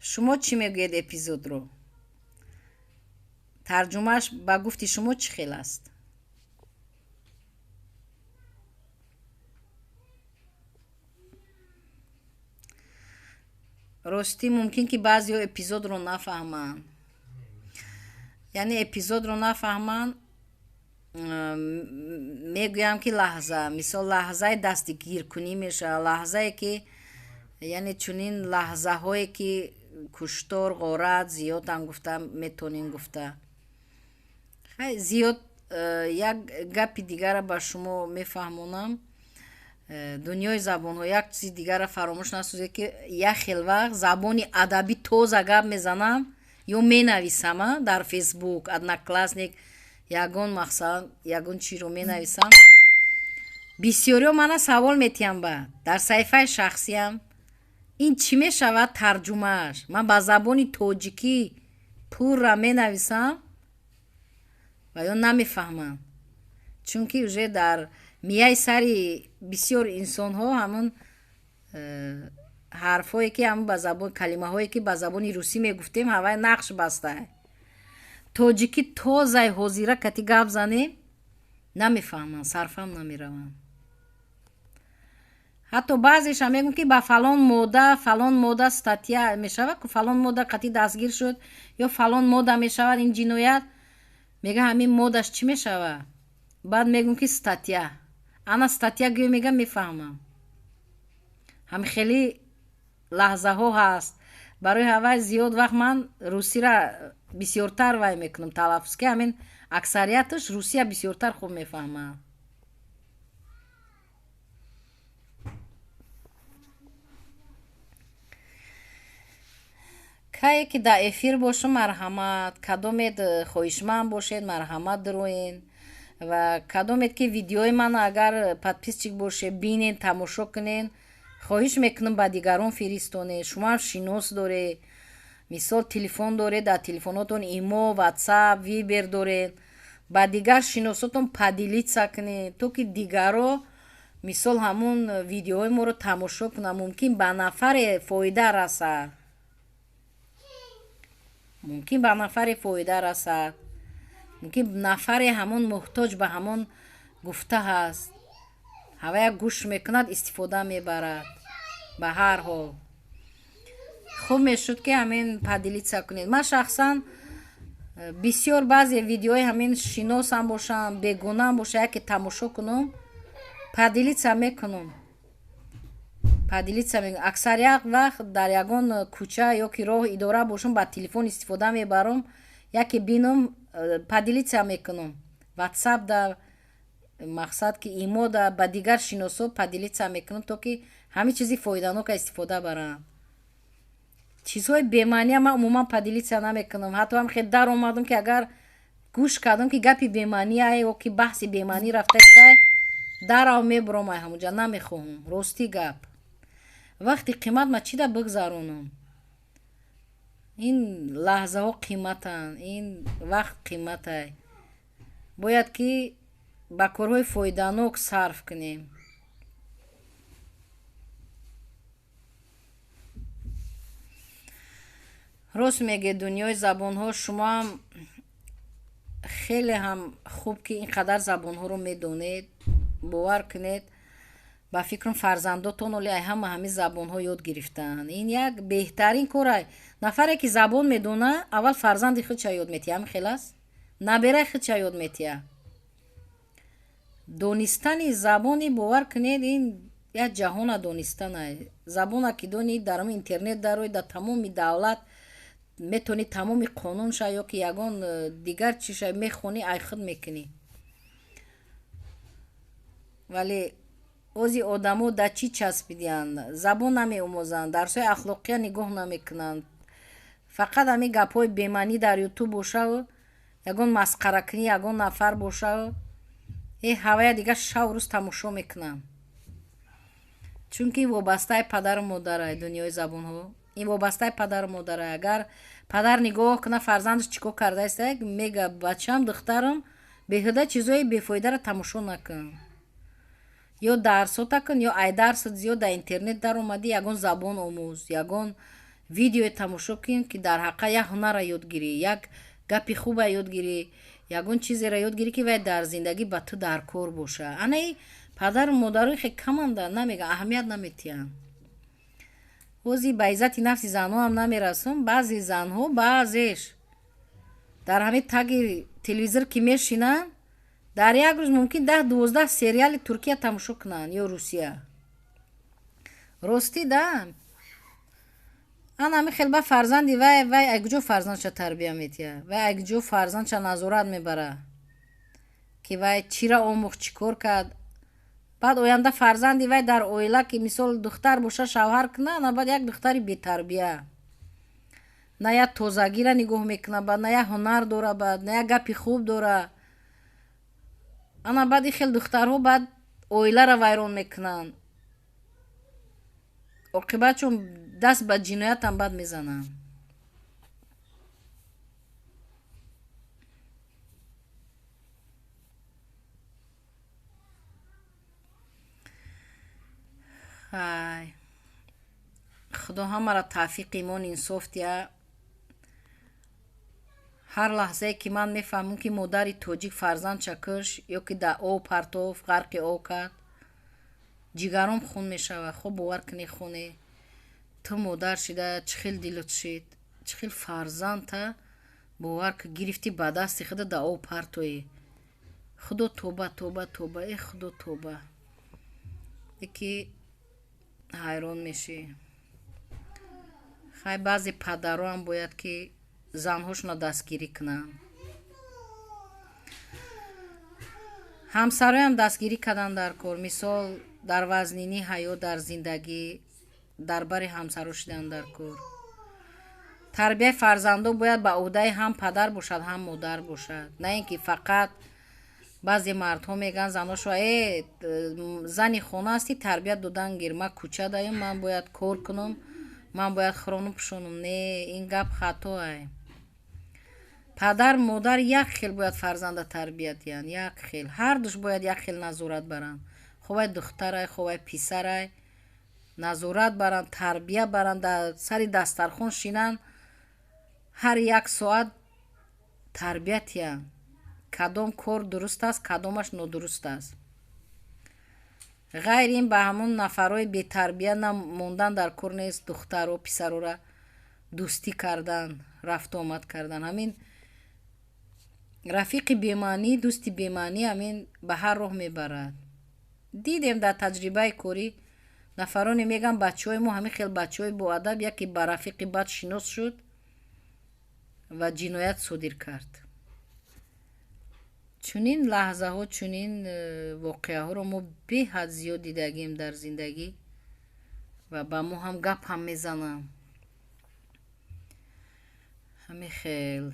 Шумо чӣ мегӯед эпизодро? Тарҷумааш ба гуфти шумо чӣ хел аст? Ростӣ мумкин ки баъзеҳо эпизодро нафаҳманд. Яъне эпизодро нафаҳманд, мегӯям ки лаҳза, мисол лаҳзаи дастгиркунӣ мешавад, лаҳзае ки, яъне чунин лаҳзаҳое ки куштор, ғорат зиёдам гуфта метонем гуфта. Хай, зиёд як гапи дигара ба шумо мефаҳмонам. Дунёи забонҳо як чизи дигара фаромӯш насозед, ки як хел вақт забони адабӣ тоза гап мезанам ё менависам дар Фейсбук, Одноклассник, ягон мақсад, ягон чиро менависам. Бисёриҳо мана савол метиҳанд баъд дар саҳифаи шахсиям, ин чӣ мешавад тарҷумааш? Ман ба забони тоҷикӣ пурра менависам ва ё намефаҳмам, чунки уже дар мияи сари бисёр инсонҳо ҳамун ҳарфҳое ки ҳамун ба забон, калимаҳое ки ба забони русӣ мегуфтем, ҳавай нақш баста. Тоҷикӣ тозаи ҳозира кати гап занем, намефаҳманд, сарфам намераванд. Ҳатто баъзеша мегӯм, ки ба фалон модда, фалон модда статья мешавад, ку фалон модда қатъи дастгир шуд ё фалон модда мешавад ин ҷиноят. Мега ҳамин моддаш чӣ мешавад? Баъд мегӯм ки статья. Ана статья гӯё мега мефаҳмам. Ҳам хеле лаҳзаҳо ҳаст. Барои ҳавай зиёд вақт ман русира бисёртар вай мекунам талаффуз, ки ҳамин аксарияташ русия бисёртар хуб мефаҳмад. Кае ки дар эфир бошум, марҳамат, кадомед хоҳишманд бошед, марҳамат дароен. Ва кадомед ки видеои ман агар подписчик боше, бинен, тамошо кунен, хоҳиш мекунам ба дигарон фиристонед. Шумо ҳам шинос доред, мисол телефон доред, дар телефонотон имо, ватсап, вибер доред, ба дигар шиносотон поделиться кунед, то ки дигаро мисол ҳамун видеоҳои моро тамошо кунанд. Мумкин ба нафаре фоида расад, мумкин ба нафаре фоида расад, мумкин нафаре ҳамон муҳтоҷ ба ҳамон гуфта ҳаст, ҳавая гӯш мекунад, истифода мебарад. Ба ҳар ҳол хуб мешуд ки ҳамин поделиться кунед. Ман шахсан бисёр баъзе видеои ҳамин шиносам бошам, бегунаам боша, яке тамошо кунам, поделиться мекунам. Поделиться мекунам. Аксарият вақт дар ягон кӯча ё ки роҳ идора бошам, ба телефон истифода мебарам, яке бинам, поделиться мекунам. Ватсап да мақсад ки имо да ба дигар шиносо поделиться мекунам, то ки ҳамин чизи фоиданока истифода барам. Чизҳои бемаъния ман умуман поделиться намекунам. Ҳатто ҳам хел дар омадам ки агар гӯш кардам ки гапи бемаъния ё ки баҳси бемаънӣ рафтаистай, дарав мебурам ай ҳамунҷа, намехоҳам. Ростӣ гап. Вақти қимат ма чида бигзаронам? Ин лаҳзаҳо қиматанд, ин вақт қиматай. Бояд ки ба корҳои фоиданок сарф кунем. Рост мегӯед, дунёи забонҳо, шумоам хеле ҳам хуб ки ин қадар забонҳоро медонед. Бовар кунед, ба фикрам фарзандотон оли ай ҳама ҳамин забонҳо ёд гирифтаанд. Ин як беҳтарин корай. Нафаре ки забон медона, аввал фарзанди худша ёд метиҳа, ҳамин хел аст? Набераи худша ёд метиҳа. Донистани забони, бовар кунед, ин як ҷаҳона донистанай. Забона ки донӣ, дар интернет дарои, дар тамоми давлат метавонӣ тамоми қонунша ё ки ягон дигар чиша мехонӣ, ай худ мекунӣ. Вале ози одамо дар чӣ часпидиянд? Забон намеомӯзанд, дарсҳои ахлоқия нигоҳ намекунанд. Фақат ҳамин гапҳои бемаънӣ дар ютуб бошаву ягон масқаракунӣ ягон нафар бошаву ҳавая дигар шав рӯз тамошо мекунанд. Чунки вобастаи падару модарай дунёи забонҳо. Ин вобастаи падару модарай. Агар падар нигоҳ кунад фарзандаш чӣ кор кардааст, мега бачам, духтарам, беҳуда чизҳои бефоидаро тамошо накун. Ё дарсота кун, ё ай дарсат зиёд дар интернет даромадӣ, ягон забон омӯз, ягон видеое тамошо кун, ки дар ҳаққа як ҳунарро ёд гирӣ, як гапи хуба ёд гирӣ, ягон чизеро ёд гирӣ, ки вай дар зиндагӣ ба ту дар кор боша. Анаи падару модарои хе каманда, намеган, аҳамият наметиҳанд. Ҳози ба иззати нафси занҳо ҳам намерасам. Баъзе занҳо, баъзеш дар ҳамин таги телевизор ки мешинанд, дар як рӯз мумкин 10-12 сериали Туркия тамошо кунанд ё Русия. Ростӣ да? Ана ҳамин хел ба фарзанди вай, вай ай куҷо фарзандша тарбия метиҳад? Вай ай куҷо фарзандша назорат мебарад? Ки вай чира омӯхт, чӣ кор кард? Баъд оянда фарзанди вай дар оила ки мисол духтар боша шавҳар кунад, ана баъд як духтари бетарбия. На як тозагиро нигоҳ мекунад, баъд на як ҳунар дора, баъд на як гапи хуб дора. Ана баъд ин хел духтарҳо баъд оиларо вайрон мекунанд. Оқибат чун даст ба ҷиноятам баъд мезананд. Ҳай, Худо ҳамаро тавфиқи имон инсоф диҳад. Ҳар лаҳзае ки ман мефаҳмам ки модари тоҷик фарзандша кушт ё ки дар об партофт, ғарқи об кард, ҷигаром хун мешавад. Хуб бовар кунӣ, хуне ту модар шида чӣ хел дилат шид, чӣ хел фарзандта бовар ки гирифтӣ ба дасти худа дар об партоӣ. Худо тоба, тоба, тоба, э Худо тоба. Яки ҳайрон мешӣ. Хай баъзе падароам бояд ки занҳошонро дастгирӣ кунанд. Ҳамсароям дастгирӣ карданд дар кор. Мисол дар вазнинии ҳаёт, дар зиндагӣ дар бари ҳамсаро шидан дар кор. Тарбияи фарзандо бояд ба ӯҳдаи ҳам падар бошад, ҳам модар бошад. На ин ки фақат Баъзе мардҳо мегӯянд заношо: зани хона ҳастӣ, тарбият додан гир, ман кӯча даем, ман бояд кор кунам, ман бояд хӯрону пӯшонам. Не, ин гап хатоай. Падар модар як хел бояд фарзанда тарбият диҳанд, як хел. Ҳардуш бояд як хел назорат баранд. Ховай духтарай, ховай писарай, назорат баранд, тарбия баранд, дар сари дастархон шинанд, ҳар як соат тарбият диҳанд. Кадом кор дуруст аст, кадомаш нодуруст аст. Ғайр ин ба ҳамон нафарҳои бетарбия мондан дар кор нест, духтаро, писарора дӯстӣ кардан, рафту омад кардан. Ҳамин рафиқи бемаънӣ, дӯсти бемаънӣ ҳамин ба ҳар роҳ мебарад. Дидем дар таҷрибаи корӣ нафароне мегӯянд бачаҳои мо ҳамин хел бачаҳои боадаб, яке ба рафиқи бад шинос шуд ва ҷиноят содир кард. Чунин лаҳзаҳо, чунин воқеаҳоро мо беҳад зиёд дидагем дар зиндагӣ ва ба мо ҳам гап ҳам мезананд. Ҳамин хел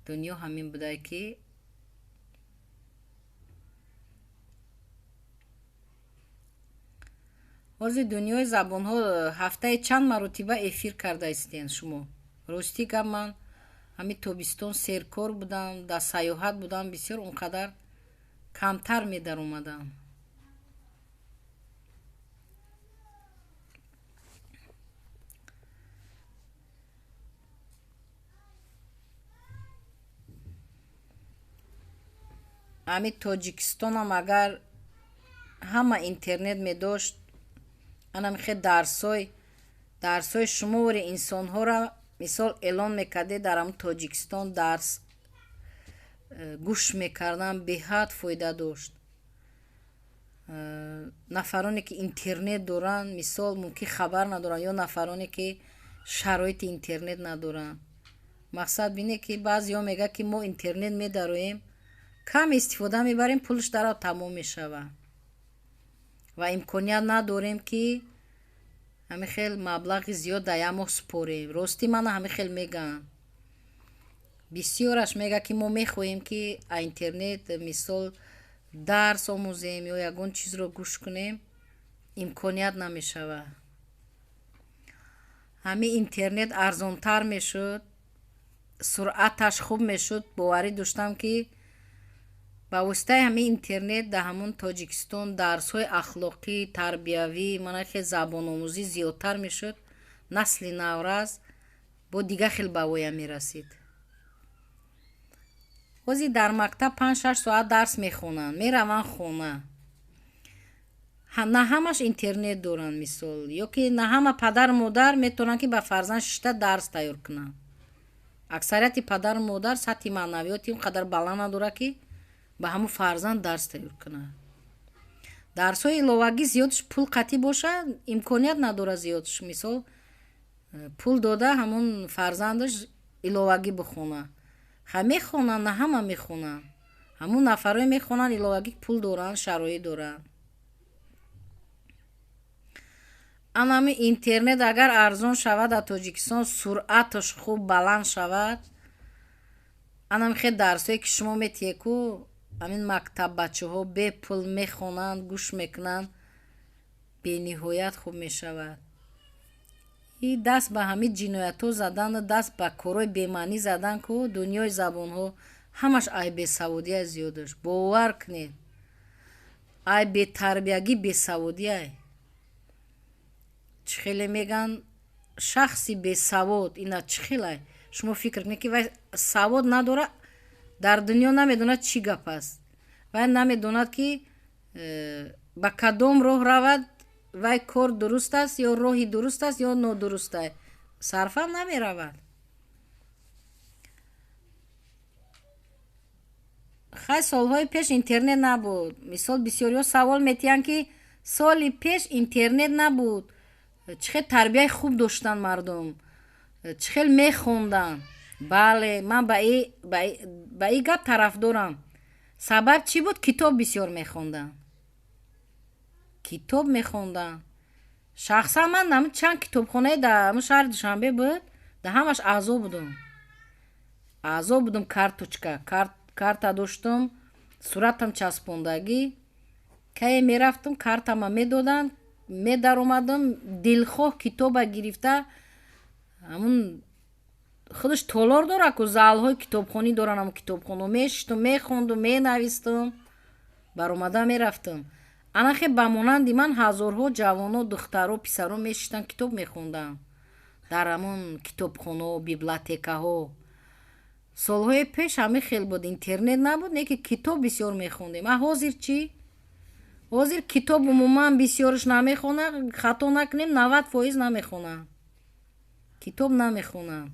дунё ҳамин буда ки ҳозир дунёи забонҳо ҳафтаи чанд маротиба эфир карда истен шумо. Ростӣ гап, ман ҳамин тобистон серкор будам, дар сайёҳат будам, бисёр он қадар камтар медаромадам. Ҳамин Тоҷикистонам агар ҳама интернет медошт, анамихе дарсои шумори инсонҳоро мисол эълон мекарде, дар ҳамун Тоҷикистон дарс гӯш мекардан, беҳад фоида дошт. Нафароне ки интернет доранд, мисол мумкин хабар надоранд, ё нафароне ки шароити интернет надоранд. Мақсад бине ки баъзеҳо мегӯянд ки мо интернет медароем, кам истифода мебарем, пулш дарав тамом мешавад ва имконият надорем ки ҳамин хел маблағи зиёд дар як моҳ супорем. Ростӣ мана ҳамин хел мегӯянд. Бисёраш мегӯяд ки мо мехоҳем ки интернет мисол дарс омӯзем ё ягон чизро гӯш кунем, имконият намешавад. Ҳамин интернет арзонтар мешуд, суръаташ хуб мешуд. Боварӣ доштам ки ба воситаи ҳамин интернет дар ҳамон Тоҷикистон дарсҳои ахлоқӣ, тарбиявӣ, мана хел забономӯзӣ зиёдтар мешуд. Насли наврас бо дигар хел ба воя мерасид. Ҳозир дар мактаб 5-6 соат дарс мехонанд, мераванд хона. На ҳамаш интернет доранд мисол, ё ки на ҳама падару модар метавонанд ки ба фарзанд шишта дарс тайёр кунанд. Аксарияти падару модар сатҳи маънавиёти он қадар баланд надорад ки ба ҳамун фарзанд дарс тайёр кунад. Дарсҳои иловагӣ зиёдш пул қатъӣ бошад, имконият надорад зиёдш. Мисол пул дода ҳамун фарзандаш иловагӣ бихонад. Ха мехонанд, на ҳама мехонанд. Ҳамун нафарое мехонанд иловагӣ пул доранд, шароит доранд. Анами интернет агар арзон шавад дар Тоҷикистон, суръаташ хуб баланд шавад, анами хел дарсҳое ки шумо метиҳед ку, ҳамин мактаббачаҳо бепул мехонанд, гӯш мекунанд, бениҳоят хуб мешавад. И даст ба ҳамин ҷиноятҳо задан, даст ба корҳои бемаънӣ задан ку, дунёи забонҳо ҳамаш ай бесаводия зиёдаш. Бовар кунед, ай бетарбиягӣ бесаводия. Чӣ хеле мегӯянд шахси бесавод, ина чӣ хелай? Шумо фикр кунед ки вай савод надорад, дар дунё намедонад чӣ гап аст. Вай намедонад ки ба кадом роҳ равад, вай кор дуруст аст ё роҳи дуруст аст ё нодуруст аст. Сарфа намеравад. Хай солҳои пеш интернет набуд. Мисол бисёриҳо савол метиҳанд ки соли пеш интернет набуд, чӣ хел тарбияи хуб доштанд мардум, чӣ хел мехонданд. Бале, ман ба ин гап тарафдорам. Сабаб чӣ буд? Китоб бисёр мехонданд. Китоб мехонданд. Шахсан ман ҳамин чанд китобхонае дар ҳамин шаҳри Душанбе буд, дар ҳамаш аъзо будум. Аъзо будум, карточка, карта доштум, Суратам часпондагӣ. Кае мерафтам, картама медоданд, медаромадам, дилхоҳ китоба гирифта, ҳамун худаш толор дорад ку, залҳои китобхонӣ доранд, ҳамун китобхоно мешиштум, мехондум, менавистум, баромада мерафтам. Анахе ба монанди ман ҳазорҳо ҷавоно, духтаро, писаро мешиштанд, китоб мехонданд дар ҳамон китобхонао, библиотекаҳо. Солҳои пеш ҳамин хел буд, интернет набуд, не ки китоб бисёр мехондем. А ҳозир чӣ? Ҳозир китоб умуман бисёрш намехонад, хато накунем, 90% намехонанд. Китоб намехонанд.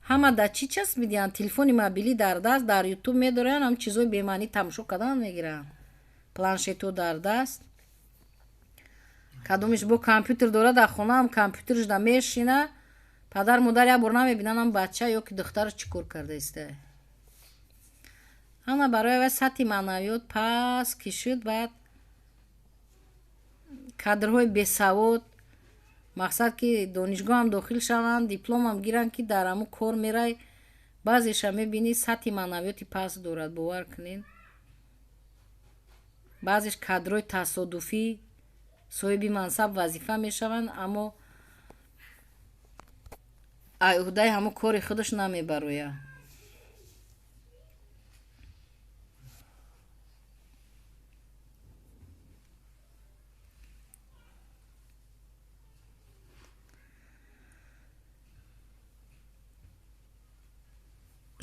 Ҳама дар чӣ часп медиҳанд? Телефони мобилӣ дар даст, дар ютуб медоранд, ҳам чизои бемаънӣ тамошо кардан мегиранд. Планшетҳо дар даст. Кадомиш бо компютер дорад, дар хона ҳам компютерш да мешина. Падар модар як бор намебинанд, ҳам бача ё ки духтараш чӣ кор карда иста. Ана барои вай сатҳи маънавиёт паст ки шуд, баъд кадрҳои бесавод, мақсад ки донишгоҳам дохил шаванд, дипломам гиранд, ки дар ҳамун кор мерай, баъзеша мебинӣ сатҳи маънавиёти паст дорад, бовар кунед. Баъзеш кадрҳои тасодуфӣ соҳиби мансаб вазифа мешаванд, аммо ӯҳдаи ҳамун кори худаш намебарояд.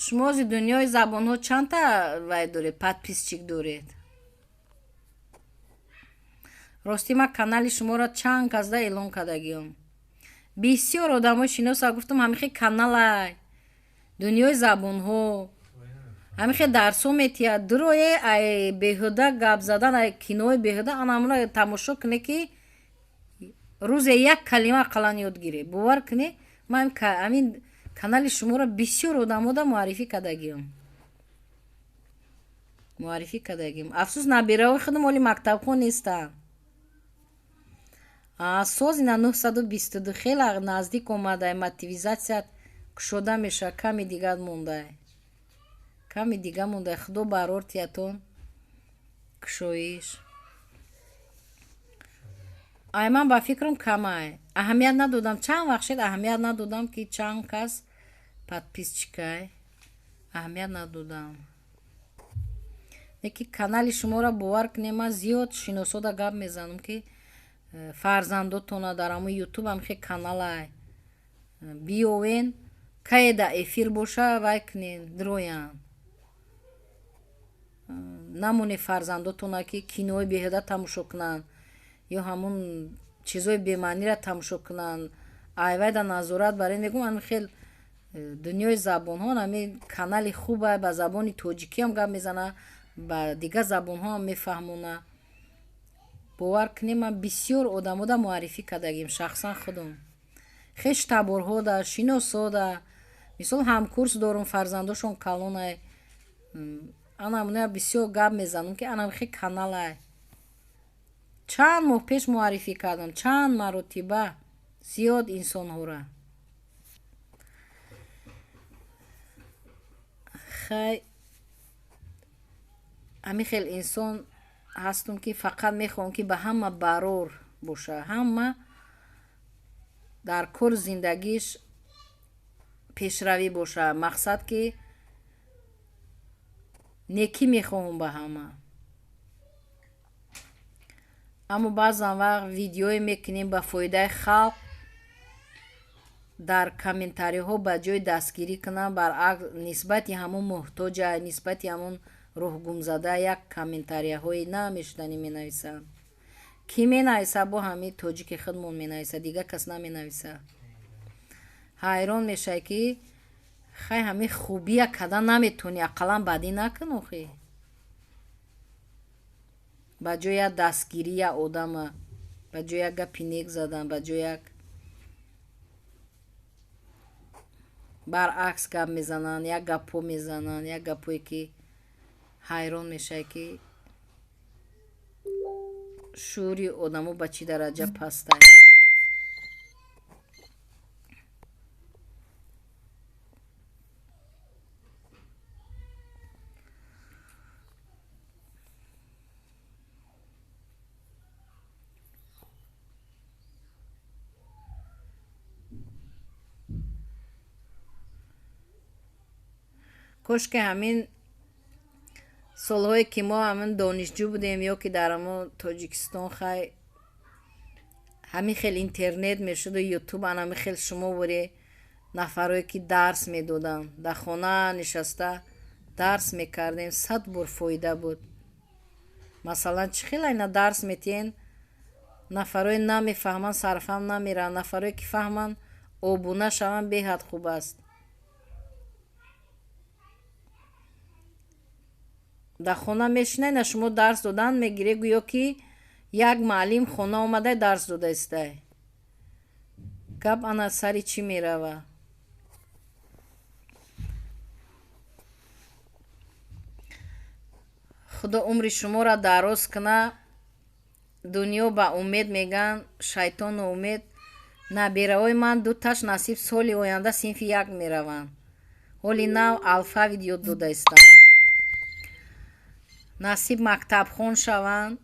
Шумо ози дунёи забонҳо чандта вай доред, подписчик доред? Рости ман канали шуморо чанд казда эълон кардагиём. Бисёр одамои шиноса гуфтам, ҳамихе каналай дунёи забонҳо, ҳамихе дарсҳо метиҳад. Дурое ай беҳуда гап задан, ай кинои беҳуда, анамуна тамошо куне ки рӯзе як калима ақаллан ёд гире. Бовар куне, ман ҳамин канали шуморо бисёр одамода муаррифӣ кардагиём. Муаррифӣ кардагиём. Афсӯс, набираҳои худам оли мактабхон нестанд. Соз ина 922 хеле наздик омадай, мотивизатсия кушода мешавад, ками дигар мондай. Ками дигар мондай. Худо барор тиятон кушоиш. Ай ман ба фикрам камай. Аҳамият надодам, чанд вақт шуд аҳамият надодам ки чанд кас подписчикай. Аҳамият надодам. Леки канали шуморо бовар кунем, ман зиёд шиносода гап мезанам ки фарзандотона дар ҳамун ютуб ҳам хе каналай биёвен, кае да эфир боша вай кунен, дроян. Намоне фарзандотона ки кинои беҳуда тамошо кунанд ё ҳамун чизои бемаъниро тамошо кунанд. Айвай да назорат барен мегӯм, ҳамин хел дунёи забонҳо ҳамин канали хубай, ба забони тоҷикиам гап мезана, ба дигар забонҳоам мефаҳмона. Бовар кунем, ман бисёр одамода муаррифӣ кардагим шахсан худам. Хеш таборҳода, шиносода, мисол ҳамкурс дорум, фарзандошон калонай. Анамуна бисёр гап мезанам ки анам хе каналай. Чанд моҳ пеш муаррифӣ кардам, чанд маротиба зиёд инсонҳоро. Хай, ҳамин хел инсон ҳастум ки фақат мехоҳам ки ба ҳама барор боша, ҳама дар кор зиндагиш пешравӣ боша. Мақсад ки некӣ мехоҳам ба ҳама. Аммо баъзан вақт видеое мекунем ба фоидаи халқ, дар комментариҳо ба ҷои дастгирӣ кунам, баръакс нисбати ҳамон муҳтоҷа, нисбати ҳамон роҳгумзада як комментарияҳои намешуданӣ менависанд. Кӣ менависа? Бо ҳамин тоҷики худмон менависа, дигар кас наменависа. Ҳайрон мешавӣ ки хай ҳамин хубия карда наметонӣ, ақаллан бадӣ накун охи. Ба ҷои як дастгирӣ як одама, ба ҷои як гапи нек задан, ба ҷои як баръакс гап мезананд, як гапҳо мезананд, як гапҳое ки ҳайрон мешавӣ ки шуури одамо ба чӣ дараҷа пастай. Кошки ҳамин солҳое ки мо ҳамин донишҷӯ будем ё ки дар ҳамон Тоҷикистон хай ҳамин хел интернет мешуду ютуб, анами хел шумо буре нафарое ки дарс медоданд, дар хона нишаста дарс мекардем, 100 бор фоида буд. Масалан, чӣ хел айна дарс метиҳен, нафарое намефаҳманд, сарфаҳм намеранд, нафарое ки фаҳманд, обуна шаванд, беҳад хуб аст. Дар хона мешинай, на шумо дарс додан мегиред, гӯё ки як муаллим хона омада дарс дода истай. Гап ана сари чӣ мерава? Худо умри шуморо дароз куна. Дунё ба умед меган, шайтону умед. Набераҳои ман дуташ насиб соли оянда синфи 1 мераванд. Ҳоли нав алфавит ёд дода истам. Насиб мактабхон шаванд,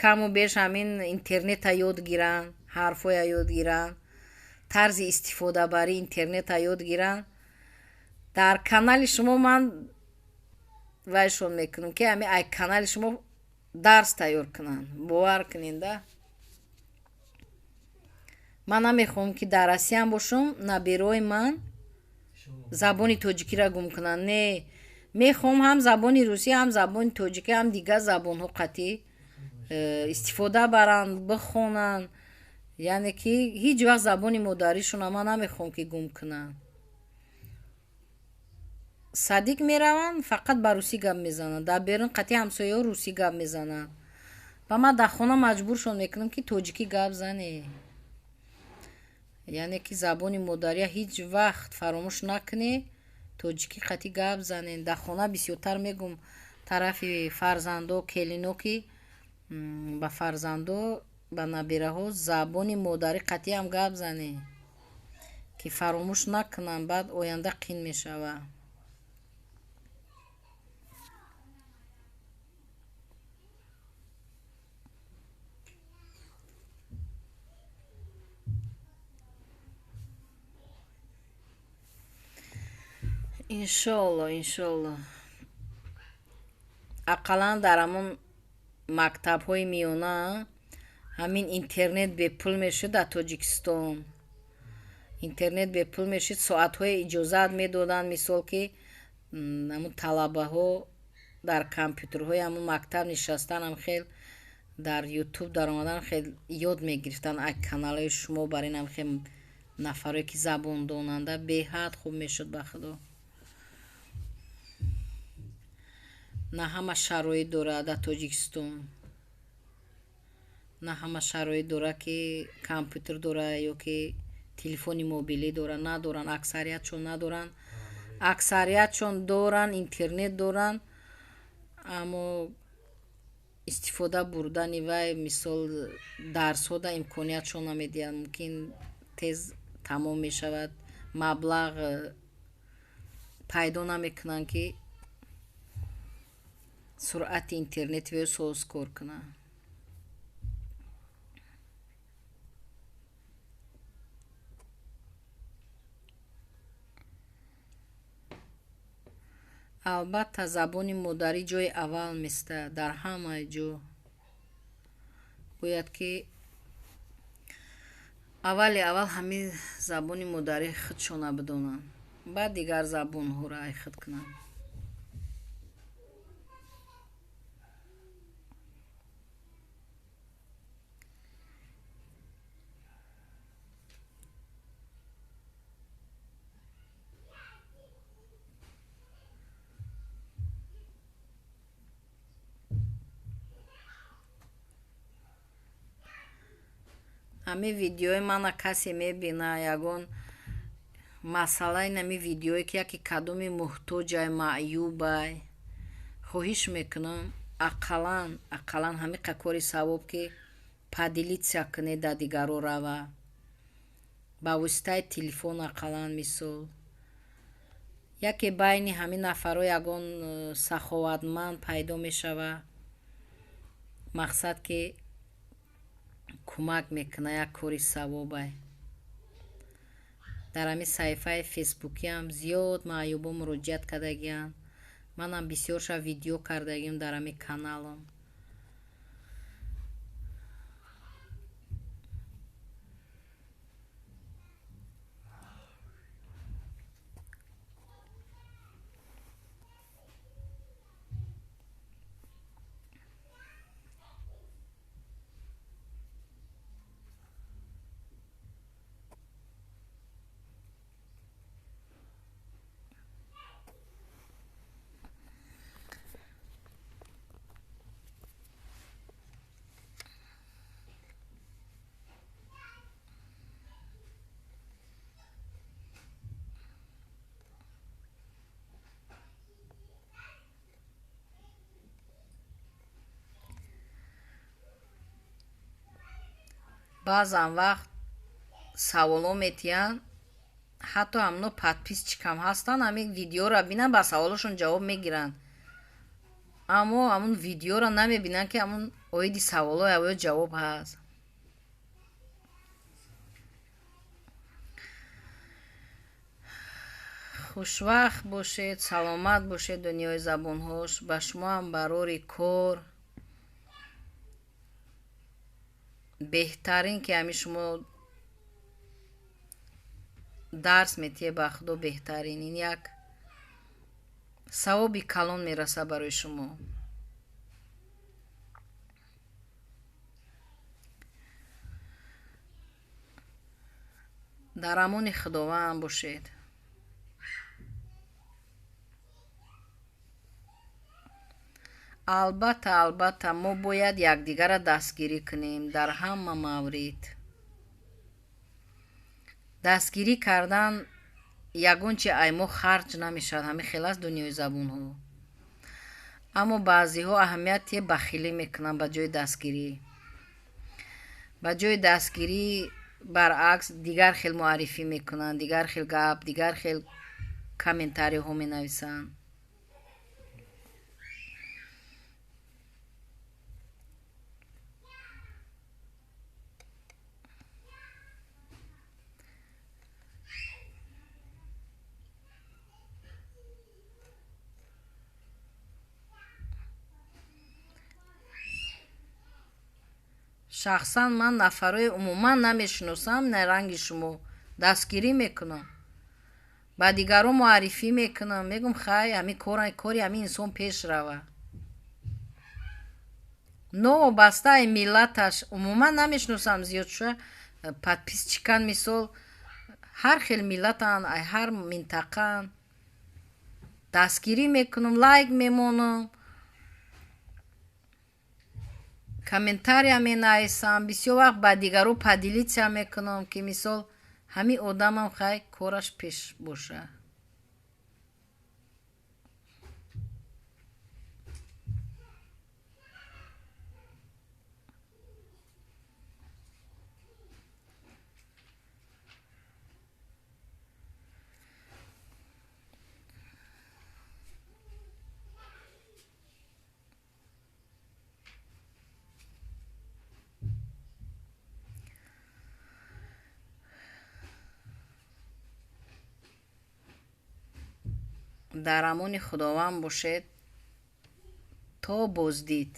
каму беш ҳамин интернета ёд гиранд, ҳарфҳоя ёд гиранд, тарзи истифодабарии интернета ёд гиранд. Дар канали шумо ман вайшон мекунам, ки ҳамин ай канали шумо дарс тайёр кунанд. Бовар кунед, да? Ман намехоҳам, ки дар Россиям бошам, набераҳои ман забони тоҷикиро гум кунанд. Не, мехоҳам ҳам забони русӣ, ҳам забони тоҷикӣ, ҳам дигар забонҳо қатъӣ истифода баранд, бихонанд. Яъне ки ҳеҷ вақт забони модаришонро ман намехоҳам, ки гум кунанд. Садик мераванд, фақат ба русӣ гап мезананд. Дар берун қатъи ҳамсояҳо русӣ гап мезананд. Ва ман дар хона маҷбуршон мекунам, ки тоҷикӣ гап зане. Яъне ки забони модария ҳеҷ вақт фаромӯш накунед, тоҷикӣ қатъи гап занед. Дар хона бисёртар мегум тарафи фарзандо, келино, ки ба фарзандо, ба набераҳо забони модарӣ қатъиам гап занед, ки фаромӯш накунанд, баъд оянда қин мешавад. Иншоалло, иншоалло. Ақаллан дар ҳамон мактабҳои миёна ҳамин интернет бепул мешуд дар Тоҷикистон. Интернет бепул мешуд, соатҳои иҷозат медоданд, мисол ки ҳамон талабаҳо дар компютерҳои ҳамон мактаб нишастан, ҳам хел дар ютуб даромадан, хел ёд мегирифтанд ай каналҳои шумо. Бар ин ҳам хел нафарое ки забон донанда беҳад хуб мешуд, ба худо. На ҳама шароит дорад дар Тоҷикистон, на ҳама шароит дорад, ки компютер дорад ё ки телефони мобилӣ дорад. Надоранд, аксариятшон надоранд. Аксариятшон доранд, интернет доранд, аммо истифода бурдани вай, мисол, дарсҳо да имкониятшон намедиҳанд. Мумкин тез тамом мешавад, маблағ пайдо намекунанд, ки суръати интернет веё соз кор кунанд. Албатта, забони модарӣ ҷои аввал места дар ҳамаи ҷо. Бояд ки аввали аввал ҳамин забони модарӣ худшона бидонанд, баъд дигар забонҳоро ай худ кунанд. Ҳамин видеои мана касе мебина, ягон масъалаи нами видеое, ки яке кадоми муҳтоҷай, маъюбай, хоҳиш мекунам, ақаллан ҳамиқа кори савоб, ки поделиться кунед, дар дигаро рава ба воситаи телефон, ақаллан мисол яке байни ҳамин нафарҳо ягон саховатманд пайдо мешава, мақсад ки кӯмак мекунад, як кори савобай. Дар ҳамин саҳифаи фейсбукиам зиёд маъюбо муроҷиат кардагианд. Манам бисёрша видео кардагиам дар ҳамин каналам. Баъзан вақт саволҳо метиҳанд, ҳатто ҳамно подписчикам ҳастанд, ҳамин видеоро бинанд, ба саволошон ҷавоб мегиранд, аммо ҳамун видеоро намебинанд, ки ҳамун оиди саволҳои авё ҷавоб ҳаст. Хушвақт бошед, саломат бошед, дунёи забонҳош. Ба шумоам барори кор. Беҳтарин ки ҳамин шумо дарс метиҳед, ба Худо беҳтарин. Ин як савоби калон мерасад барои шумо. Дар амони Худованд бошед. Албатта, албатта, мо бояд якдигарро дастгирӣ кунем дар ҳама маврид. Дастгирӣ кардан ягон чи ай мо харҷ намешавад, ҳамин хел аст дунёи забонҳо. Аммо баъзеҳо аҳамияти бахилӣ мекунанд ба ҷои дастгирӣ. Ба ҷои дастгирӣ баръакс дигар хел муаррифӣ мекунанд, дигар хел гап, дигар хел комментариҳо менависанд. Шахсан ман нафарҳои умуман намешиносам, на ранги шумо. Дастгирӣ мекунам, ба дигарон муаррифӣ мекунам, мегӯм хай ҳамин кори ҳамин инсон пеш рава. Новобастаи миллаташ умуман намешиносам, зиёд шуда подписчикан, мисол ҳар хел миллатан, ҳар минтақаан. Дастгирӣ мекунам, лайк мемонам, комментария менависам, бисёр вақт ба дигарон поделиться мекунам, ки мисол ҳамин одамам хай кораш пеш боша. Дар амони Худованд бошед то боздид.